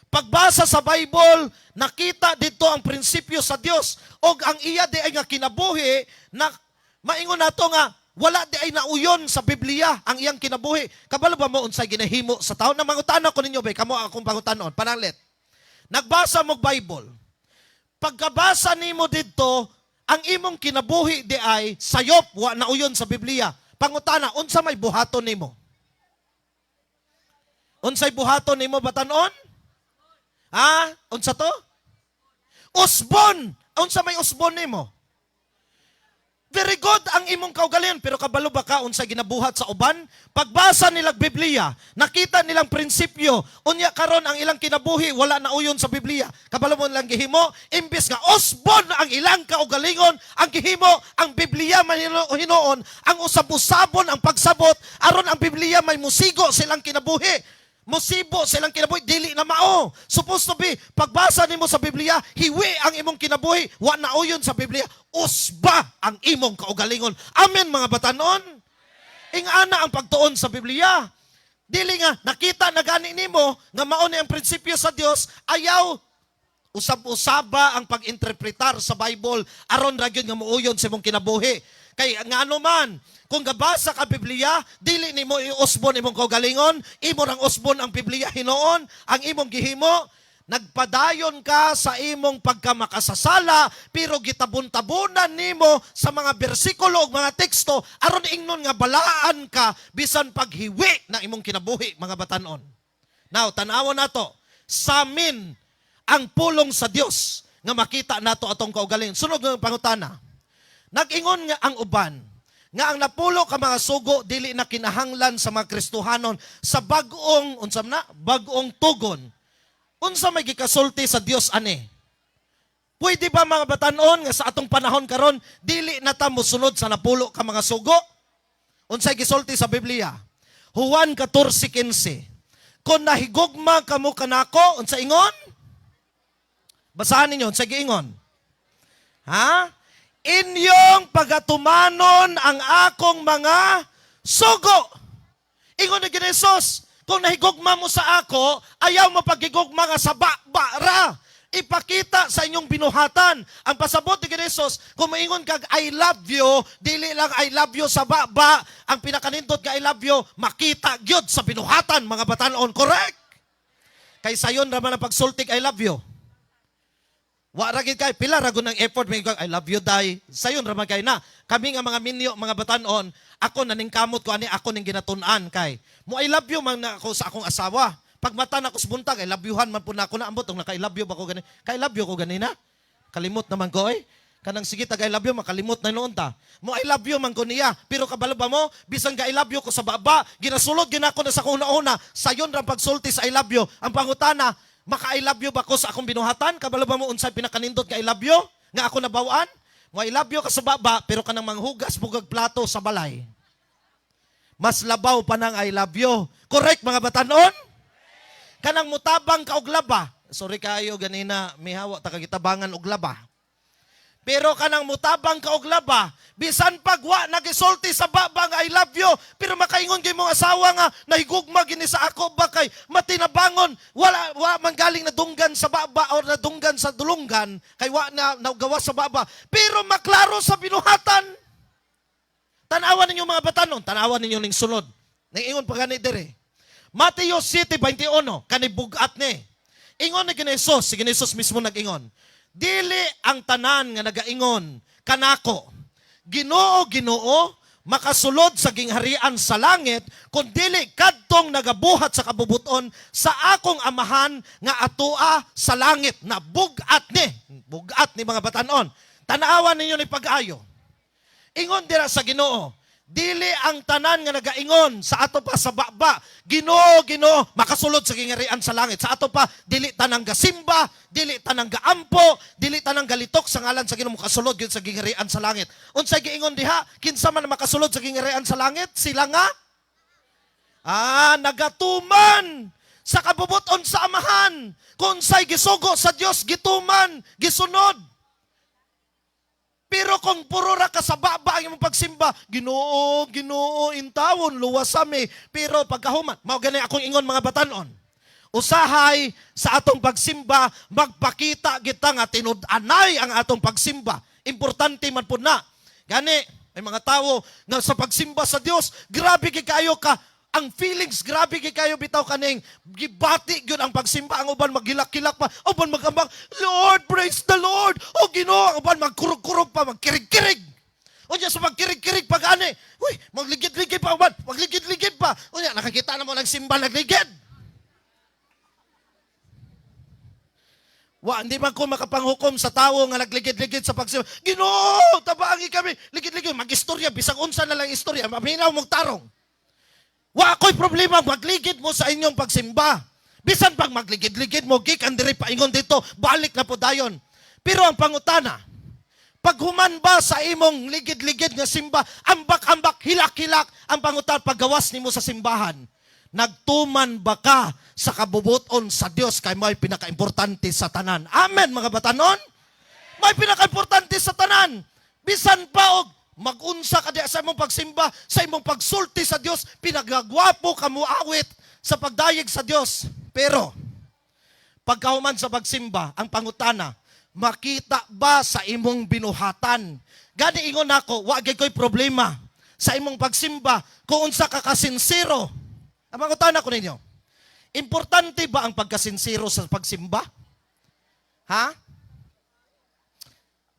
Pagbasa sa Bible, nakita dito ang prinsipyo sa Dios og ang iya di ay nga kinabuhi na maingon nato nga wala di ay nauyon sa Biblia ang iyang kinabuhi. Kabalo ba mo unsay ginahimo sa tao? Na mangutana ko ninyo ba, kamo akong pangutanon, pananglit. Nagbasa mo Bible. Pagkabasa nimo didto, ang imong kinabuhi di ay sayop, wa nauyon sa Biblia. Pangutana, unsa may buhaton nimo? Unsay buhaton nimo, batanon? Ha? Unsa to? Usbon! Unsa may usbon nimo? Very good ang imong kaugalingon, pero kabalo ba ka unsa ginabuhat sa uban? Pagbasa nilang Biblia, nakita nilang prinsipyo, unya karon ang ilang kinabuhi wala na uyon sa Biblia. Kabalo mo nilang gihimo, imbes nga usbon ang ilang kaugalingon, ang gihimo ang Biblia man hinuon, ang usab-usabon ang pagsabot aron ang Biblia may musigo silang kinabuhi. Musibo silang kinabuhi, dili na mao. Supposed to be, pagbasa nimo sa Biblia, hiwi ang imong kinabuhi, wa na uyon sa Biblia, usba ang imong kaugalingon. Amen, mga batanon? Ingana ang pagtuon sa Biblia. Dili nga, nakita na gani nimo nga mao ni ang prinsipyo sa Dios, ayaw usab-usaba ang pag-interpretar sa Bible aron ra gyud nga muuyon sa imong kinabuhi. Kay ngano man, kung gabasa ka Biblia, dili nimo iusbon imong kaugalingon, imo rang usbon ang Biblia hinuon, ang imong gihimo, nagpadayon ka sa imong pagkamakasasala, pero gitabon-tabunan nimo sa mga bersikulo ug mga teksto aron ingnon nga balaan ka bisan paghiwi na imong kinabuhi, mga batanon. Now, tan-awon nato samin ang pulong sa Dios nga makita nato atong kaugalingon. Sunod nga pangutana. Nag-ingon nga ang uban nga ang napulo ka mga sugo dili na kinahanglan sa mga Kristohanon sa bag-ong unsa man na bag-ong tugon. Unsa may gikasulti sa Dios ani? Pwede ba, mga batanon, nga sa atong panahon karon dili na ta mosunod sa napulo ka mga sugo? Unsay gisulti sa Biblia? Juan 14:15. "Kung nahigugma kamo kanako," unsa ingon? Basahan ninyo, unsa giingon? Ha? "Inyong pagatumanon ang akong mga sugo." Ingon ni Jesus, "Kung nahigugma mo sa ako, ayaw mo paghigugma nga sa ba ra. Ipakita sa inyong binuhatan." Ang pasabot ni Jesus, kung maingon kag "I love you," dili lang "I love you" sa ba. Ang pinakanindot ka "I love you," makita gyud sa binuhatan, mga batanon. Correct? Kay sayon ra man ang pagsultik "I love you." Wa ra gid kay pila ra gud ng effort may, "I love you, day." Sayon ra man kay na. Kami nga mga minyo, mga batanon, ako naningkamot ko ani, ako ning ginatun-an kay mo I love you man na ako sa akong asawa. Pag mata na ko sa buntag, I love youhan man pud na ako na ambot naka I love you ba ko gani. Kay I love you ko ganina. Kalimot naman ko oy. Kanang sige tag I love you, makalimot na noon ta. Mo I love you man ko niya, pero kabalo ba mo, bisan ga I love you ko sa baba, ginasulod ginako na sa una-una, sayon ra pagsulti sa I love you. Ang pangutana, maka I love you ba ko sa akong binuhatan? Kabalo ba mo unsay pinakanindot ka I love you nga ako nabawaan? Mo I love you ka sa baba, pero kanang manghugas bugag plato sa balay, mas labaw pa nang I love you. Correct, mga batanon? Kanang mutabang ka og laba. Sorry kayo ganina, mihawa ta kagitabangan og laba. Pero kanang mutabang ka og laba, bisan pagwa nagisulti sa baba nga I love you, pero makaingon kay mong asawa nga nahigugma gini sa ako ba kay matinabangon, wala wa man galing nadunggan sa baba or nadunggan sa dulunggan kay wa na nagawa sa baba, pero maklaro sa binuhatan. Tanawan ninyo, mga batanon, tanawan ninyo ning sunod. Ningingon pa gani dere. Mateo 7:21, kani bugat ni. Ingon ni Ginesos, si Ginesos mismo nag-ingon. "Dili ang tanan nga nagaingon kanako, 'Ginoo, Ginoo,' makasulod sa gingharian sa langit, kun dili kadtong nagabuhat sa kabubuton sa akong Amahan nga atoa sa langit." Na bugat ni, bugat ni, mga batanon. Tanawan ninyo ni pag-ayo. Ingon dira sa Ginoo, dili ang tanan nga nagaingon sa ato pa sa baba, 'Ginoo, Ginoo,' makasulod sa gingarian sa langit. Sa ato pa, dili tanang gasimba, dili tanang gaampo, dili tanang galitok sa ngalan sa Ginoo makasulod gyud sa gingarian sa langit. Unsay giingon diha? Kinsa man ang makasulod sa gingarian sa langit? Sila nga nagatuman sa kabubuton sa Amahan. Kung unsay gisugo sa Dios, gituman, gisunod. Pero kung puro ra ka sa baba ang imong pagsimba, "Ginoo, Ginoo, intawon, luwas mi." Pero pagkahuman, mao gani akong ingon, mga batanon. Usahay sa atong pagsimba, magpakita kita nga tinud-anay ang atong pagsimba. Importante man pud na. Gani, may mga tao nga sa pagsimba sa Dios, grabe kay kayo ka ang feelings, grabe kay kayo bitaw kaning gibati gyud ang pagsimba. Ang uban maghilak-hilak pa, uban magambang, "Lord, praise the Lord." O Ginoo, ang uban magkurog-kurog pa, magkirig-kirig. Unya sa magkirig-kirig pag ani, uy, magligid-ligid pa uban, magligid-ligid pa. Unya nakakita na mo nagsimba nagligid. Wa, hindi man ko makapanghukom sa tawo nga nagligid-ligid sa pagsimba. "Ginoo, tabangi kami." Ligid-ligid, mag-istorya, bisag unsa na lang istorya, maminaw mong tarong. Wa ako'y problema magligid mo sa inyong pagsimba. Bisan pag magligid-ligid mo, gikan diri paingon dito, balik na po dayon. Pero ang pangutana, paghuman ba sa imong ligid-ligid nga simba, ambak-ambak, hilak-hilak, ang pangutana, paggawas nimo sa simbahan, nagtuman ba ka sa kabubuton sa Dios kay may pinakaimportante sa tanan? Amen, mga batanon? May pinakaimportante sa tanan. Bisan pa og magunsa ka diya sa imong pagsimba, sa imong pagsulti sa Dios, pinagagwapo ka muawit sa pagdayeg sa Dios. Pero pagkahuman sa pagsimba, ang pangutana, makita ba sa imong binuhatan? Gani ingon nako, wa gyud ko'y problema sa imong pagsimba kung unsa ka kasinsero. Ang pangutana ko ninyo, importante ba ang pagkasinsero sa pagsimba? Ha?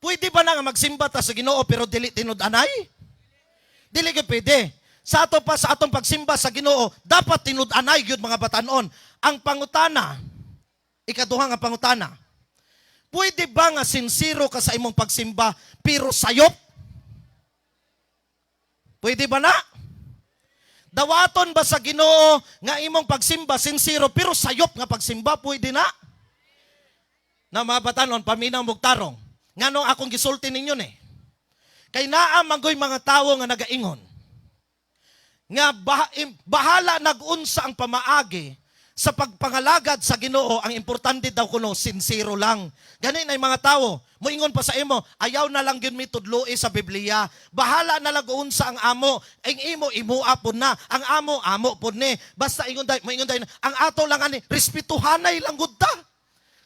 Pwede ba na nga magsimba ta sa Ginoo pero dili tinud-anay? Dili gyud pwede. Sa ato pa sa atong pagsimba sa Ginoo, dapat tinud-anay gyud, mga batanon. Ang pangutana, ikaduha nga pangutana, pwede ba nga sinsero ka sa imong pagsimba pero sayop? Pwede ba na? Dawaton ba sa Ginoo nga imong pagsimba sinsero pero sayop nga pagsimba? Pwede na? Na mga batanon, paminaw mog tarong. Ngano akong gisulti ninyo ni? Kay naa manggoy mga tawo nga nagaingon nga bahala nag-unsa ang pamaagi sa pagpangalagad sa Ginoo, ang importante daw kuno sinsero lang. Gani na yung mga tao, moingon pa sa imo, "Ayaw na lang gyud mi tudloi sa Biblia. Bahala na lang unsa ang amo. Ang imo imua pud na, ang amo amo pud ni. Basta ingon day, moingon day, ang ato lang ani respetuhanay lang gud ta."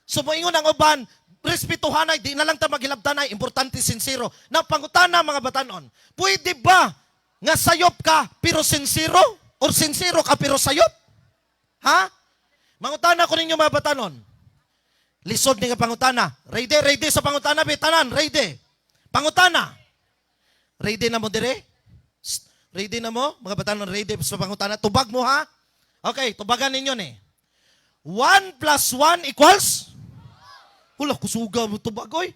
So moingon ang uban, respetuhanay, di na lang ta maghilabtanay, importante sinsero. Na pangutana, mga batanon, pwede ba nga sayop ka pero sinsero? Or sinsero ka pero sayop? Ha? Mangutana ko ninyo, mga batanon. Lisod ni nga pangutana. Ready, ready sa pangutana, be tanan, ready. Pangutana. Ready na mo dire? Psst, ready na mo? Mga batanon, ready sa pangutana. Tubag mo, ha? Okay, tubagan ninyo ni. 1 plus 1 equals? Wala, kusuga mo tubag, oy.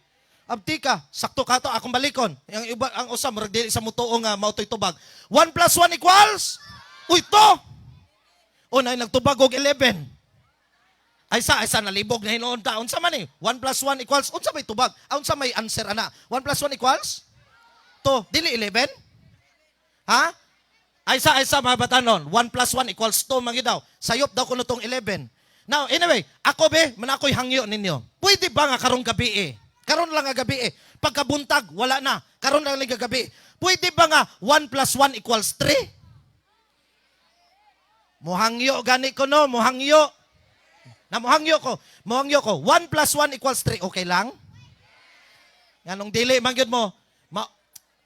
Abti ka, sakto ka to, akong balikon. Ang iba, ang usa, murag dili sa mutuo nga mautoy tubag. 1 plus 1 equals? Uy, to! O, na nagtubag og 11. Ay sa, nalibog na hinuon ta. Unsa man eh? 1 plus 1 equals, unsa may tubag? Ah, unsa may answer ana? 1 plus 1 equals? To, dili 11? Ha? Ay sa, mga batanon, 1 plus 1 equals 2, mga daw. Sayop daw kuno tong 11. Now, anyway, ako be, man ako'y hangyo ninyo. Pwede ba nga karong gabi eh? Karon lang nga gabi eh. Pagkabuntag, wala na. Karon lang nga gabi. Pwede ba nga 1 plus 1 equals 3? Muhangyo gani ko, no, muhangyo. Na muhangyo ko, muhangyo ko. 1 plus 1 equals 3, okay lang? Nganong dili man gyud mo? Ma,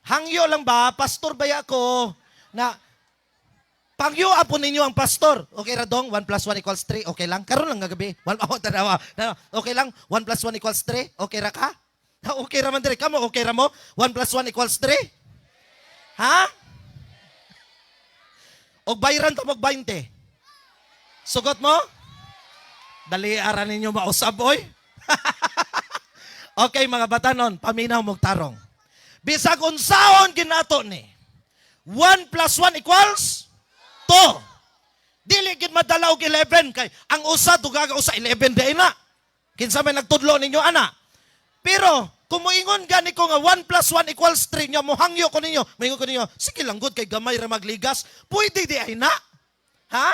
hangyo lang ba, pastor ba ko na pangyo po ninyo ang pastor. Okay ra dong, 1 plus 1 equals 3, okay lang? Karon lang nga gabi. One, oh, tanawa. Tanawa. Okay lang, 1 plus 1 equals 3, okay ra ka? Okay ra man dire. Kamo, okay ra mo? 1 plus 1 equals 3? Ha? Og bayran ta og 20. Sugot mo? Dali ara ninyo mausab, oy. Okay, mga batanon, paminaw mong tarong. Bisag unsaon ginato ni. 1 plus 1 equals 2. Dili gid madala og 11 kay ang usa dugaga usa 11 day na. Kinsa may nagtudlo ninyo ana? Pero kung moingon gani ko nga 1 plus 1 equals 3 nya mohangyo ko ninyo, moingon ko ninyo, sige lang gud kay gamay ra magligas, pwede di ay na? Ha?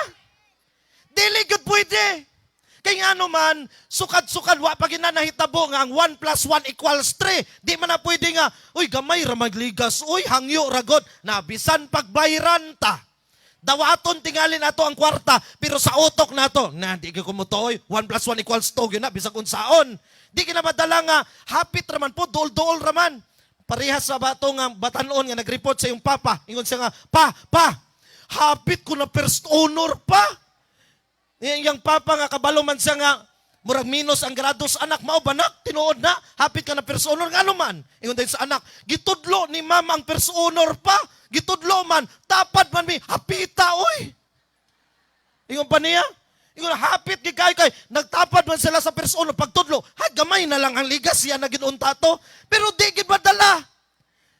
Dili gud pwede. Kay ngano man, sukad-sukad wa pa gina nahitabo nga ang 1 plus 1 equals 3. Di man na pwede nga, uy, gamay ra magligas, uy, hangyo ra god. Na bisan pagbayran ta. Dawaton tingali nato ang kwarta, pero sa utok nato, na di ko mutuoy, 1 plus 1 equals 2, yun na, bisag unsaon. Di kina madala nga, hapit raman po, duol-duol raman. Parehas sa bato nga batanon nga nag-report sa iyong papa. Ingon siya nga, "Pa, pa, hapit ko na first honor, pa." Yang papa nga kabalo man siya nga murag minus ang grados, "Anak, mao ba nak? Tinuod na hapit ka na first honor? Ngano man?" Ingon din sa anak, "Gitudlo ni mama ang first honor, pa. Gitudlo man, tapad man mi, hapita oy." Ingon pa niya, ingon, hapit gid kay nagtapad man sila sa first honor pagtudlo. Ha, gamay na lang ang ligas siya na ginunta to. Pero di gid madala.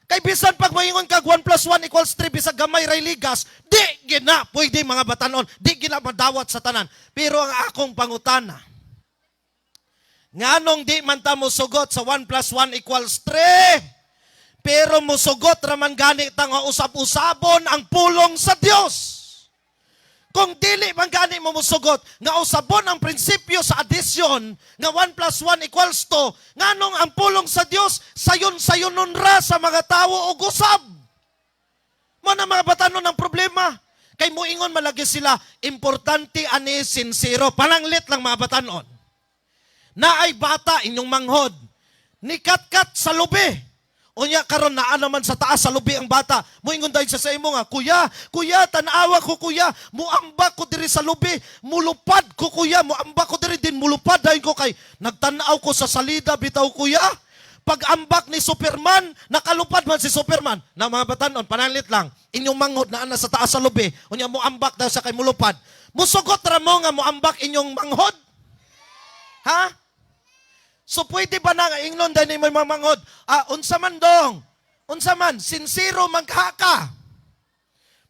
Kay bisan pag maingon kag 1 plus 1 equals 3, bisag gamay ray ligas, di gina pwede, mga batanon, di gina madawat sa tanan. Pero ang akong pangutana, nganong di man ta mosugot sa 1 plus 1 equals 3? Pero mosugot raman gani ta nga usab-usabon ang pulong sa Dios. Kung dili man gani mo mosugot nga usabon ang prinsipyo sa addition nga 1 plus 1 equals 2, nganong ang pulong sa Dios sayon-sayonon ra sa mga tawo og usab? Mo na, mga batanon, ang problema. Kay muingon malagi sila, importante ani sincero. Pananglit lang, mga batanon. Naay bata inyong manghod. Nikatkat sa lubi. Unya karon naa naman sa taas sa lubi ang bata. Moingon dahil siya sa imo nga, "Kuya, kuya, tan-awa ko, kuya, muambak ko diri sa lubi, mulupad ko, kuya, muambak ko diri din mulupad dahil ko kay nagtan-aw ko sa salida bitaw, kuya. Pag ambak ni Superman, nakalupad man si Superman." Na mga batanon, panalit lang, inyong manghod naa na sa taas sa lubi, unya muambak daw sa kay mulupad. Musugot ra mo nga muambak inyong manghod? Ha? So pwede ba na nga ingnon dahil mo mga manghod, "Ah, unsa man dong? Unsa man, sincero man ka ka?"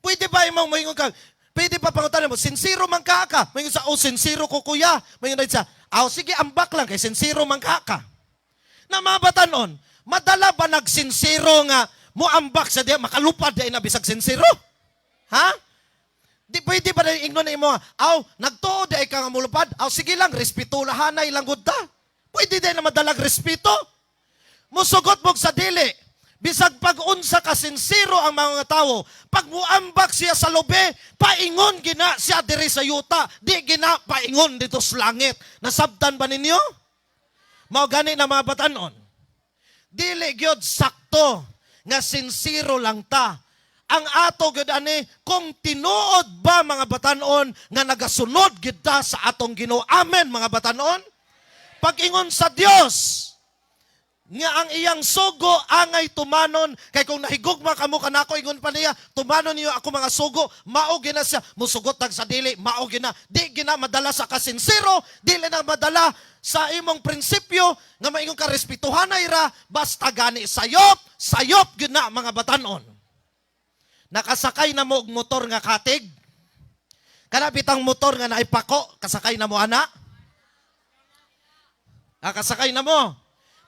Pwede ba imong moingon ka? Pwede pa pangutanan mo, "Sincero man ka ka?" Moingon sa, "Oh, sincero ko, kuya." Moingon siya, "Ah, sige, ambak lang kay sincero man ka ka." Na mga batanon, madala ba nagsincero nga mo ambak sa diya, makalupad di na bisag sincero? Ha? Di pwede ba na ingnon na imo, "Aw, nagtuo di ay ka nga mulupad? Aw, sige lang, respeto lahanay lang gud ta." Pwede din na madalag respeto? Musugot mo sa dili. Bisag pag-unsa ka sincero ang mga tao, pag muambak siya sa lubi, paingon gina siya diri sa yuta, di gina paingon dito sa langit. Nasabtan ba ninyo? Mao gani na, mga batanon. Dili gyud sakto nga sincero lang ta. Ang ato gyud ani kung tinuod ba, mga batanon, nga nagasunod gyud ta sa atong Ginoo. Amen, mga batanon. Pag-ingon sa Dios nga ang iyang sugo angay tumanon, kay kung nahigugma kamo kanako, ingon pa niya, tumanon niyo ako mga sugo. Mao gina siya musugot tag sa dili, mao gina, di gina madala sa kasinsero, dili na madala sa imong prinsipyo nga maingon ka respetuhan ra, basta gani sayop, sayop gyud na, mga batanon. Nakasakay na mo og motor nga katig? Kana bitang motor nga naipako, kasakay na mo ana? Nakasakay na mo?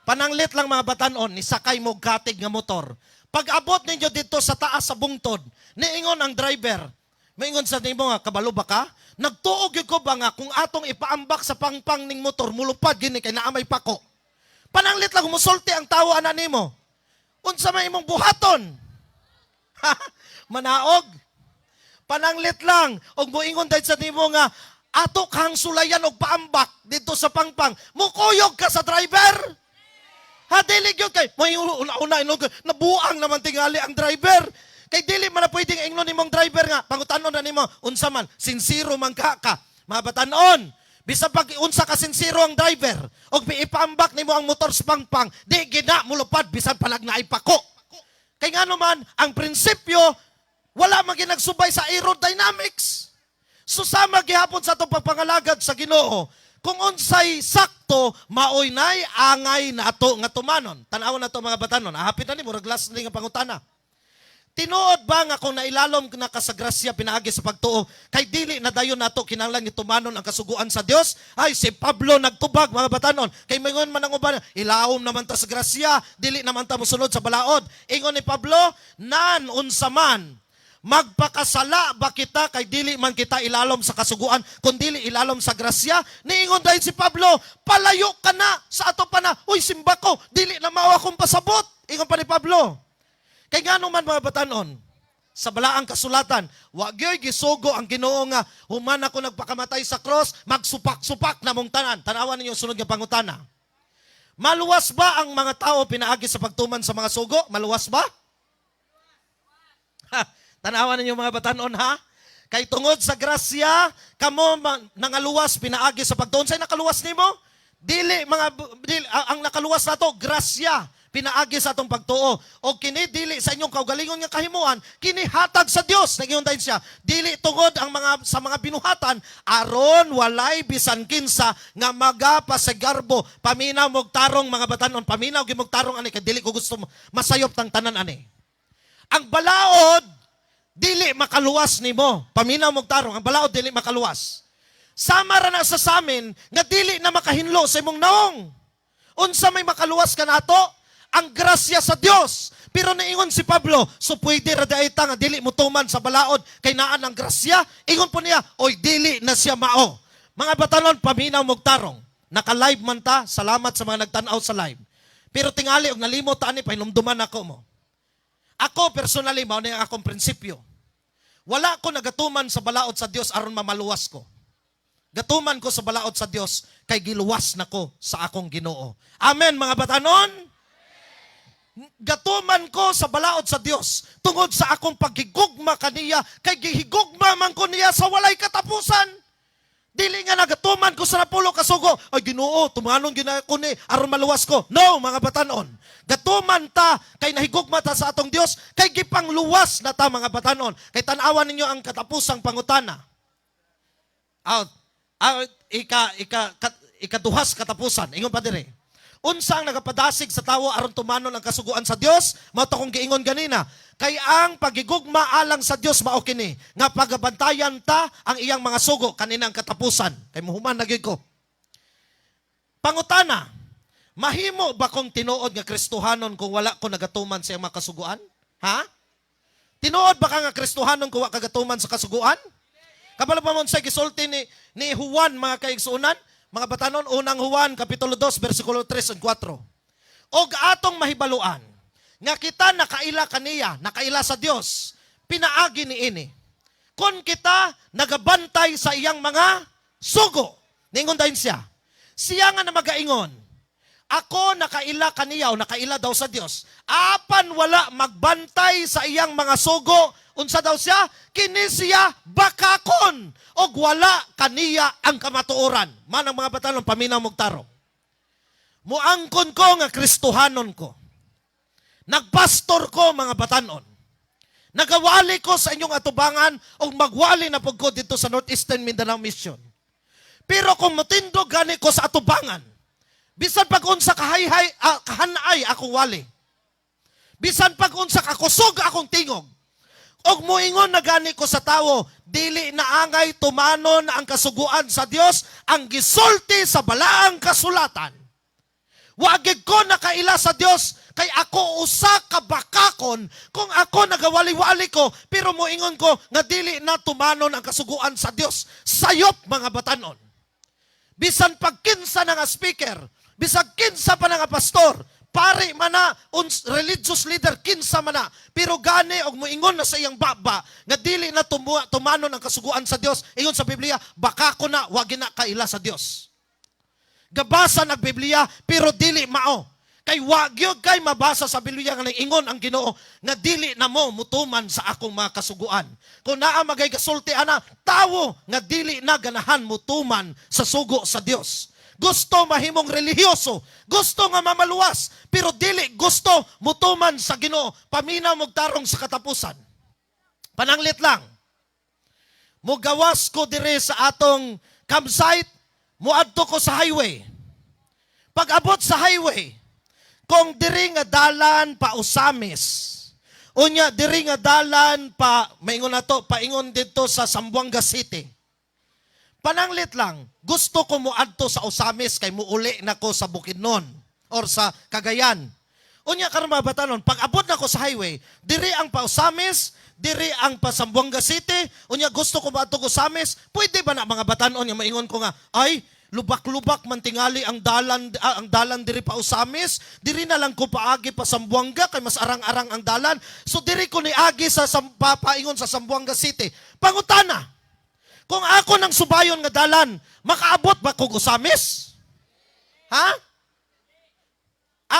Pananglit lang, mga batanon, nisakay mo og katig nga motor. Pag abot ninyo dito sa taas sa bungtod, niingon ang driver, maingon sa nimo nga, "Kabalo ba ka? Nagtuo gyud ko ba nga kung atong ipaambak sa pangpang ning motor, mulupad gini kay naa may pako." Pananglit lang musulti ang tawo ana nimo. Unsa may imong buhaton? Manaog. Pananglit lang og moingon dahil sa nimo nga ato kang sulayan og paambak dito sa pangpang, mukuyog ka sa driver? Ha, dili gyud, kay may una-una inog nabuang naman tingali ang driver. Kay dili man na pwedeng ingnon nimong driver nga pangutanon na nimo unsa man sinsiro man ka ka. Mga batanon, bisan pag unsa ka sinsiro ang driver og ipaambak nimo ang motor sa pangpang, di gina mulupad bisan palag naay pako. Kay ngano man ang prinsipyo wala man ginagsubay sa aerodynamics. So sama gihapon sa atong pagpangalagad sa Ginoo, kung unsay sakto, maoy nay angay na ato nga tumanon. Tan-awon na to, mga batanon. Hapit na ni, murag last ni nga pangutana. Tinuod ba nga kung nailalom na ka sa grasya pinaagi sa pagtuo, kay dili na dayon nato kinahanglan ni tumanon ang kasuguan sa Dios? Ay, si Pablo nagtubag, mga batanon. Kay mingon man ang uban, ilawom naman ta sa grasya, dili naman ta mosunod sa balaod. Ingon ni Pablo, "Nan unsa man, magpakasala ba kita kay dili man kita ilalom sa kasuguan kun dili ilalom sa grasya?" Niingon dahil si Pablo, "Palayo ka na sa ato pa na. Uy, simba ko, dili na mao akong pasabot." Ingon pa ni Pablo. Kay ngano man, mga batanon, sa balaang kasulatan, wa gyoy gisugo ang Ginoo nga human ako nagpakamatay sa cross, magsupak-supak na mong tanan. Tanawan ninyo ang sunod nga pangutana. Maluwas ba ang mga tao pinaagi sa pagtuman sa mga sugo? Maluwas ba? Ha, tanawan ninyo, mga batanon, ha? Kay tungod sa grasya, kamo nangaluwas pinaagi sa pagtuon. Sa'y nakaluwas nimo? Dili mga dili, ang nakaluwas nato grasya pinaagi sa atong pagtuo. O kini dili sa inyong kaugalingon nga kahimuan, kini hatag sa Dios. Nagyon dayon siya. Dili tungod ang mga sa mga binuhatan, aron walay bisan kinsa nga magapasigarbo. Paminaw mog tarong, mga batanon, paminaw gyud mog tarong ani kay dili ko gusto masayop tang tanan ani. Ang balaod dili makaluwas nimo. Paminaw mog tarong, ang balaod dili makaluwas. Sama ra na sa samin nga dili na makahinlo sa imong naong. Unsa may makaluwas kanato? Ang grasya sa Dios. Pero naingon si Pablo, "So pwede ra diay ta nga dili mo tuman sa balaod kay naan ang grasya?" Ingon po niya, "Oy, dili na siya mao." Mga batanon, paminaw mog tarong. Naka-live man ta, salamat sa mga nagtan-aw sa live. Pero tingali og nalimot ta ani, pahinumduman ako mo. Ako personally, mao na ang akong prinsipyo. Wala ko nagatuman sa balaod sa Dios aron mamaluwas ko. Gatuman ko sa balaod sa Dios kay giluwas na ko sa akong Ginoo. Amen, mga batanon. Gatuman ko sa balaod sa Dios tungod sa akong paghigugma kaniya, kay gihigugma man ko niya sa walay katapusan. Dili nga nagatuman ko sa napulo kasugo. "Ay Ginoo, tumanon gina ko ni aron maluwas ko." No, mga batanon. Gatuman ta kay nahigugma ta sa atong Dios, kay gipangluwas na ta, mga batanon. Kay tan-awan ninyo ang katapusang pangutana. Out. Out, ikaduhas katapusan. Ingon pa dire. Unsa ang nagapadasig sa tawo aron tumanon ang kasuguan sa Dios? Mao to kong giingon ganina. Kay ang pagigugma alang sa Dios mao kini nga pagabantayan ta ang iyang mga sugo, kaninang katapusan. Kay muhuman na gyud ko. Pangutana, mahimo ba kong tinuod nga Kristohanon kung wala ko nagatuman sa iyang mga kasuguan? Ha? Tinuod ba ka nga Kristohanon kung wa ka gatuman sa kasuguan? Kabalo pa mo sa gisulti ni Juan, mga kaigsuonan? Mga batanon, Unang Juan, Kapitulo 2, versikulo 3 ug 4. Og atong mahibaluan, nga kita nakaila kaniya, nakaila sa Dios, pinaagi ni ini. Kung kita nagabantay sa iyang mga sugo, ningon dayon siya, siya nga na magaingon, "Ako nakaila kaniya" o nakaila daw sa Dios, apan wala magbantay sa iyang mga sugo, unsa daw siya? Kini siya bakakon og wala kaniya ang kamatuoran. Manang mga batanon, paminaw mog tarong. Muangkon ko nga Kristohanon ko. Nagpastor ko, mga batanon. Nagawali ko sa inyong atubangan o magwali na pud ko dito sa Northeastern Mindanao Mission. Pero kung mutindog gani ko sa atubangan, bisan pag unsa kahayhay, kahanay akong wali. Bisan pag unsa kakusog akong tingog. Og muingon na gani ko sa tawo, dili na angay tumanon ang kasuguan sa Dios, ang gisulti sa balaang kasulatan. Wa gyud ko nakaila sa Dios kay ako usa ka bakakon kung ako nagawali-wali ko pero moingon ko nga dili na tumanon ang kasuguan sa Dios. Sayop, mga batanon. Bisan pag kinsa na nga speaker, bisan kinsa pa na nga pastor, pari man na, religious leader, kinsa man na, pero gani og moingon na sa iyang baba nga dili na tumanon ang kasuguan sa Dios, ingon sa Biblia, bakakon na, wa gyud na kaila sa Dios. Gabasa ng Biblia pero dili mao. Kay wa gyud kay mabasa sa Biblia nga ingon ang Ginoo nga dili na mo mutuman sa akong mga kasuguan. Kung naa magay gasulti ana, tawo nga dili na ganahan mutuman sa sugo sa Dios. Gusto mahimong relihiyoso, gusto nga mamaluwas, pero dili gusto mutuman sa Ginoo. Paminaw mog tarong sa katapusan. Pananglit lang. Mugawas ko dire sa atong campsite, muadto ko sa highway. Pag abot sa highway, kung diri nga dalan pa Ozamiz, unya diri nga dalan pa, maingon na to, paingon dito sa Zamboanga City. Pananglit lang, gusto ko muadto sa Ozamiz kay muuli na ko sa Bukidnon or sa Cagayan. Unya karon, mga batanon, pag abot na ko sa highway, diri ang pa Ozamiz, diri ang pa Zamboanga City, unya gusto ko moadto ko Ozamiz, pwede ba na, mga batanon, nga maingon ko nga, "Ay, lubak-lubak man tingali ang dalan diri pa Ozamiz, diri na lang ko paagi pa Zamboanga kay mas arang-arang ang dalan. So diri ko niagi sa paingon sa Zamboanga City." Pangutana, kung ako nang subayon nga dalan, makaabot ba kog Ozamiz? Ha?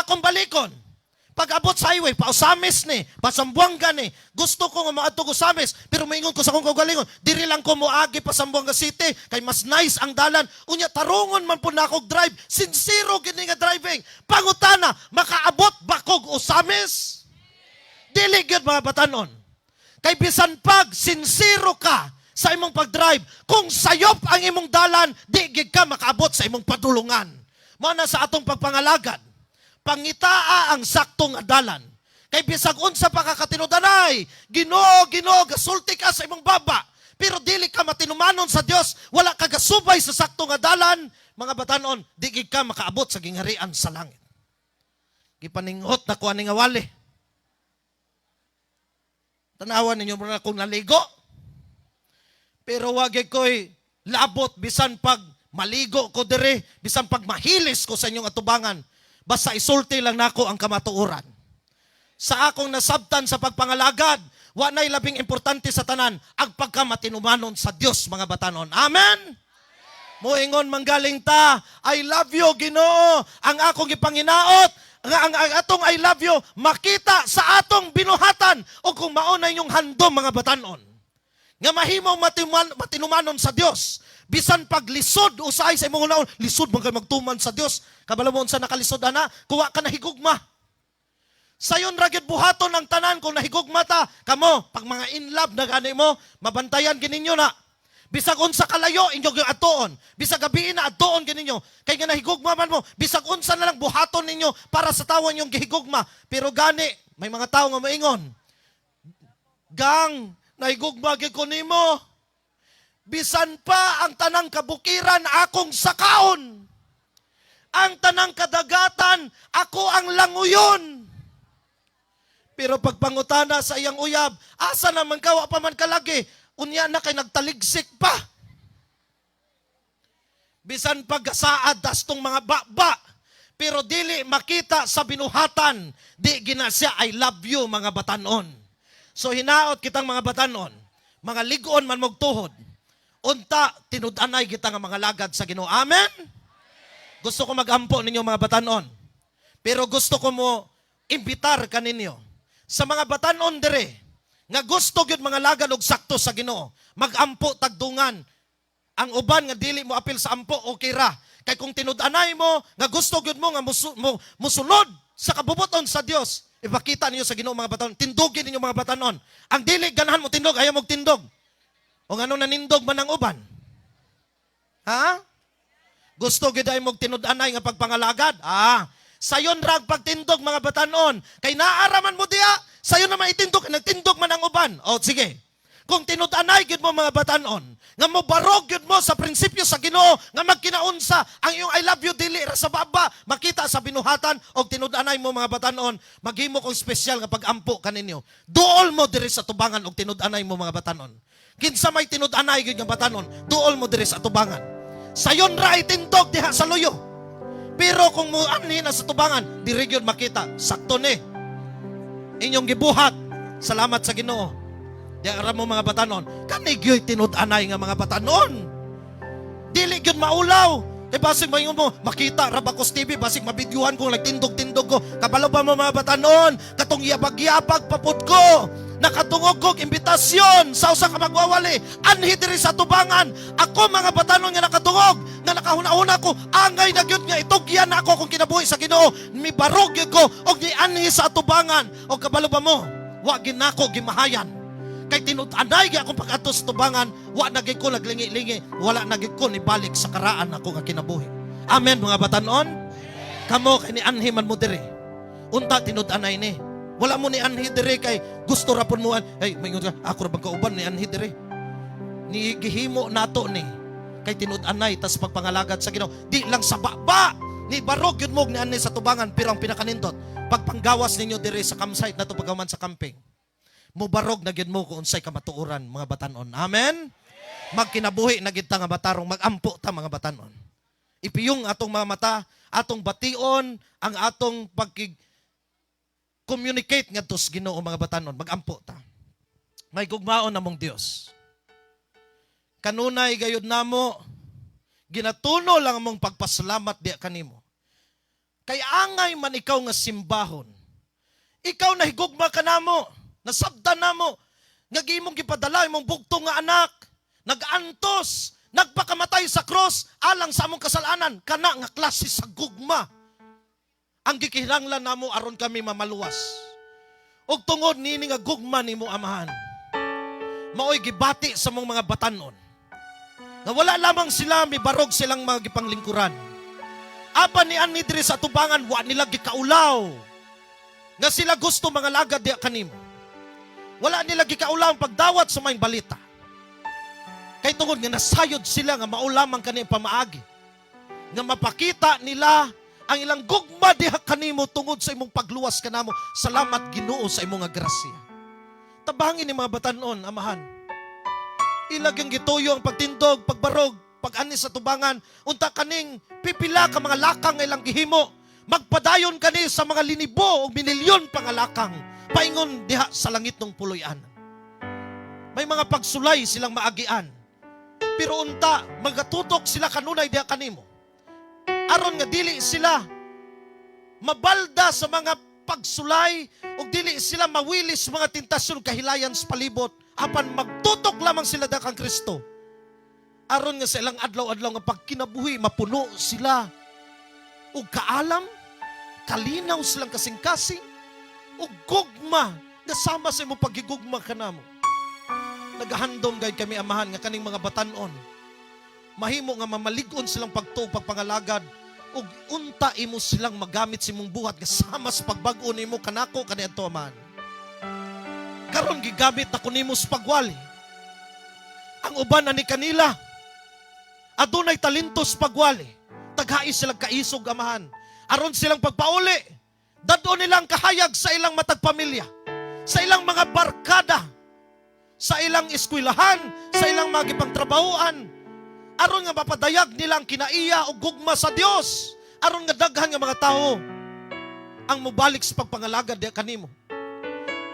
Akong balikon. Pag abot sa highway, pa Ozamiz ni, pa Zamboanga ni, gusto ko nga maadto ko Ozamiz, pero maingon ko sa akong kaugalingon, diri lang ko moagi pa Zamboanga City, kay mas nice ang dalan. Unya tarungon man pud na akong drive, sincero gini nga driving. Pangutana, makaabot ba kog Ozamiz? Dili gyud, mga batanon. Kay bisan pag sincero ka sa imong pag-drive, kung sayop ang imong dalan, di gyud ka makaabot sa imong padulungan. Mao na sa atong pagpangalagad, pangitaa ang sakto nga dalan. Kay bisag unsa pa ka katinudanay, "Ginoo, Ginoo," gasulti ka sa imong baba, pero dili ka matinumanon sa Dios, wala ka gasubay sa sakto nga dalan, mga batanon, di gid ka makaabot sa gingharian sa langit. Gipaninghot na ko ani nga wali. Tanawan ninyo muna kung naligo. Pero wag ko'y labot bisan pag maligo ko dire, bisan pag mahilis ko sa inyong atubangan. Basta isulti lang nako ang kamatuoran. Sa akong nasabtan sa pagpangalagad, wa na'y labing importante sa tanan ang pagkamatinumanon sa Dios, mga batanon. Amen. Moingon manggaling ta, "I love you, Ginoo." Ang akong gipanginaot, ang atong "I love you" makita sa atong binuhatan o kung mao na inyong handom, mga batanon, nga mahimo matinumanon sa Dios. Bisan paglisod usahay sa imong hunaon, lisod man kay magtuman sa Dios. Kabalo mo unsa nakalisod ana? Kuwa ka nahigugma. Sayon ra gyud buhaton ang tanan kung nahigugma ta. Kamo, pag mga in love na gani mo, mabantayan gininyo na. Bisag unsa kalayo inyo gyud atuon. Bisag gabii na, atuon gininyo. Kay nga nahigugma man mo, bisag unsa na lang buhaton ninyo para sa tawon yung gihigugma. Pero gani, may mga tao nga moingon, "Gang, nahigugma gyud ko nimo. Bisan pa ang tanang kabukiran akong sakaon. Ang tanang kadagatan, ako ang languyon." Pero pagpangutana sa iyang uyab, "Asa naman ka, wa pa man kalagi?" Unya na kay nagtaligsik pa. Bisan pagkasaad dastong mga baba, pero dili makita sa binuhatan, di gina siya "I love you," mga batanon. So hinaot kitang mga batanon, mga ligon man mogtuhod, unta tinud-anay kita nga mga lagad sa Ginoo. Amen? Gusto ko magampo ninyo, mga batanon. Pero gusto ko mo imbitar kaninyo sa mga batanon dire nga gusto gyud mga lagad og sakto sa Ginoo, magampo tagdungan. Ang uban nga dili mo apil sa ampo, okay ra. Kay kung tinud-anay mo nga gusto gyud mo nga musunod sa kabubuton sa Dios, ipakita ninyo sa Ginoo, mga batanon, tindugin ninyo, mga batanon. Ang dili ganahan mo tindog, ayaw mo tindog. O ngano nanindog man ang uban? Ha? Gusto gyud ay mo tinud-anay nga pagpangalagad? Ah, sayon ra ang pagtindog, mga batanon. Kay naaraman mo diya, sayon naman itindog, nagtindog man ang uban. O sige. Kung tinud-anay gyud mo, mga batanon, nga mobarog gyud mo sa prinsipyo sa Ginoo nga magkinaunsa ang iyong "I love you" dili ra sa baba, makita sa binuhatan og tinud-anay mo, mga batanon, maghimo kong espesyal nga pag-ampo kaninyo. Duol mo diri sa tubangan og tinud-anay mo, mga batanon. Kinsa may tinud-anay gyud nga batanon, duol mo diri sa tubangan. Sayon ra itindog diha sa luyo. Pero kung mo anhi na sa tubangan, diri gyud makita, sakto ni inyong gibuhat. Salamat sa Ginoo. Di ara mo, mga batanon, kani gyud tinud-anay nga mga batanon. Dili gyud maulaw. Eh basig maingon mo, makita ra ba ko sa TV, basig mabidyuhan ko nagtindog-tindog ko. Kabalo ba mo, mga batanon, katong yabag-yabag papud ko? Nakatungog kog imbitasyon sa usa ka magwawali, anhi diri sa tubangan. Ako, mga batanon, nga nakatungog, nga nakahuna-huna ko, angay na gyud nga itugyan na ako kung kinabuhi sa Ginoo. Mibarog gyud ko og nianhi sa atubangan. Og kabalo ba mo? Wa ginako gimahayan. Kay tinud-anay gyud akong pag-adto sa tubangan, wa na gyud ko naglingi-lingi, wala na gyud ko nibalik sa karaan ako nga kinabuhi. Amen, mga batanon? Kamo kay nianhi man mo diri. Unta tinud-anay ni. Wala mo nianhi diri kay gusto ra pud mo. Hey, maingon ka, ako ra bang kauban nianhi diri? Ni gihimo nato ni kay tinud-anay tas pagpangalagad sa Ginoo. Di lang sa baba ni barog yun mo nianhi sa tubangan, pero ang pinakanindot pagpanggawas ninyo diri sa campsite nato, pagkaman sa camping, mubarog na gyud mo kung unsay kamatuoran, mga batanon. Amen? Magkinabuhi na gyud ta nga matarong, magampo ta, mga batanon. Ipiyong atong mga mata, atong bation ang atong pagkig communicate ngadto sa Ginoo, mga batanon, magampo ta. May gugmaon namong Dios. Kanunay gayud namo ginatuno lang among pagpasalamat diya kanimo. Kay angay man ikaw nga simbahon. Ikaw nahigugma kanamo, nasabdan namo nga imong gipadala imong bugtong nga anak, nagantos, nagpakamatay sa cross alang sa among kasalanan, kana nga klase sa gugma ang gikinahanglan namo aron kami mamaluwas. Ug tungod nini nga gugma nimo, Amahan, maoy gibati sa mong mga batanon nga wala lamang sila mibarog silang mga gipanglingkuran. Apan ni ani diri sa tubangan, wa nila gikaulaw nga sila gusto mga lagad diya kanimo. Wala nila gikaulaw ang pagdawat sa maayong balita. Kay tungod nga nasayod sila nga mao lamang kani ang pamaagi nga mapakita nila ang ilang gugma diha kanimo tungod sa imong pagluwas kanamo. Salamat, Ginoo, sa imong nga grasya. Tabangin ni mga batanon, Amahan. Ilag yung gituyo ang pagtindog, pagbarog, pag-anis sa tubangan, unta kaning pipila ka mga lakang nga ilang gihimo. Magpadayon kani sa mga linibo o minilyon pa nga lakang paingon diha sa langit ng puloy-an. May mga pagsulay silang maagian. Pero unta, magatutok sila kanunay diha kanimo. Aron nga dili sila mabalda sa mga pagsulay ug dili sila mawilis sa mga tentasyon, kahilayan sa palibot, apan magtutok lamang sila diha kang Kristo aron nga sa ilang adlaw-adlaw nga pagkinabuhi mapuno sila og kaalam, kalinaw silang kasing-kasing ug gugma nga sama sa imong pagigugma kanamo. Nagahandom gayud kami, Amahan, nga kaning mga batanon mahimo nga mamalig-on silang pagtuo, pagpangalagad, ug unta imo silang magamit sa imong buhat nga sama sa pagbag-o nimo kanako kaniadto, Amahan. Karon gigamit ako nimo sa pagwali. Ang uban ani kanila adunay talento sa pagwali. Taghai silang kaisog, Amahan, aron silang pagpauli. Dad-on nilang kahayag sa ilang matag pamilya, sa ilang mga barkada, sa ilang eskwelahan, sa ilang mga gipangtrabahoan, aron nga mapadayag nila ang kinaiya o gugma sa Dios, aron nga daghan nga mga tao ang mobalik sa pagpangalagad diha kanimo.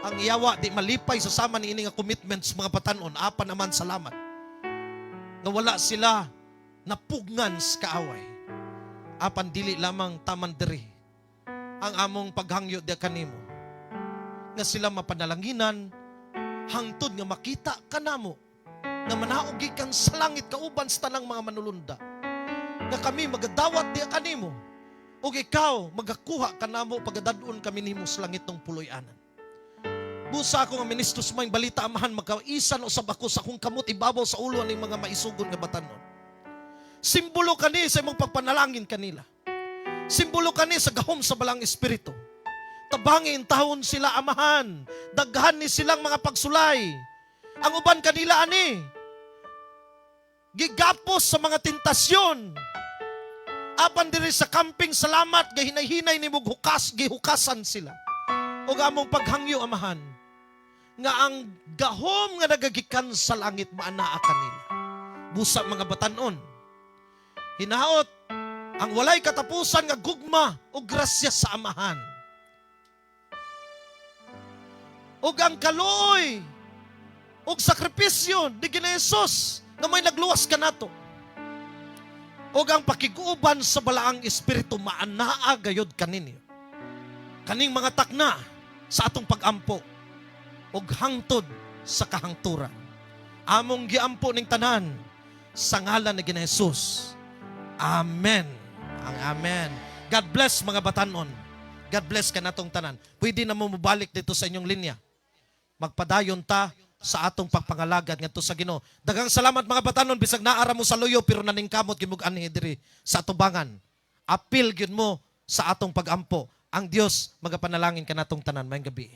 Ang yawa di malipay sa sama ni ini nga commitments, mga batanon, apan naman salamat nga wala sila napugngan sa kaaway. Apan dili lamang taman diri ang among paghangyo diha kanimo nga sila mapanalanginan hangtod nga makita kanamo. Nga manaog gikan sa langit kauban sa tanang mga manulunda. Nga kami magadawat diha kanimo ug ikaw magakuha kanamo pagadad-on kami nimo sa langitnong puloy-anan. Busa ako nga ministro sa Maayong Balita, Amahan, magkaisan usab ako sa akong kamot ibabaw sa ulo ning mga maisugon nga batanon. Simbolo kani sa imong pagpanalangin kanila. Simbolo kani sa gahom sa Balaang Espiritu. Tabangi intawon sila, Amahan. Daghan ni silang mga pagsulay. Ang uban kanila ani gigapos sa mga tentasyon. Apan diri sa camping, salamat gahinay-hinay ni hukas gihukasan sila. Ug among paghangyo, Amahan, nga ang gahom nga nagagikan sa langit maanaa kanila. Busa mga batanon, hinaot ang walay katapusan nga gugma o grasya sa Amahan. Ug ang kaluoy ug sakripisyo ni Ginoong Hesus nga may nagluwas kanato. Ug ang pakiguban sa Balaang Espiritu maanaa gayod kaninyo. Kaning mga takna sa atong pagampo ug hangtod sa kahangturan. Among giampo ning tanan sa ngalan ni Ginoong Hesus. Amen. Ang amen. God bless, mga batanon. God bless kanatong tanan. Pwede na mo mobalik dito sa inyong linya. Magpadayon ta sa atong pagpangalagad ngadto sa Ginoo. Daghang salamat, mga batanon, bisag naara mo sa luyo pero naningkamot gyud mo anhi diri sa atubangan. Apil gyud mo sa atong pagampo. Ang Dios magapanalangin kanatong tanan. Maayong gabii.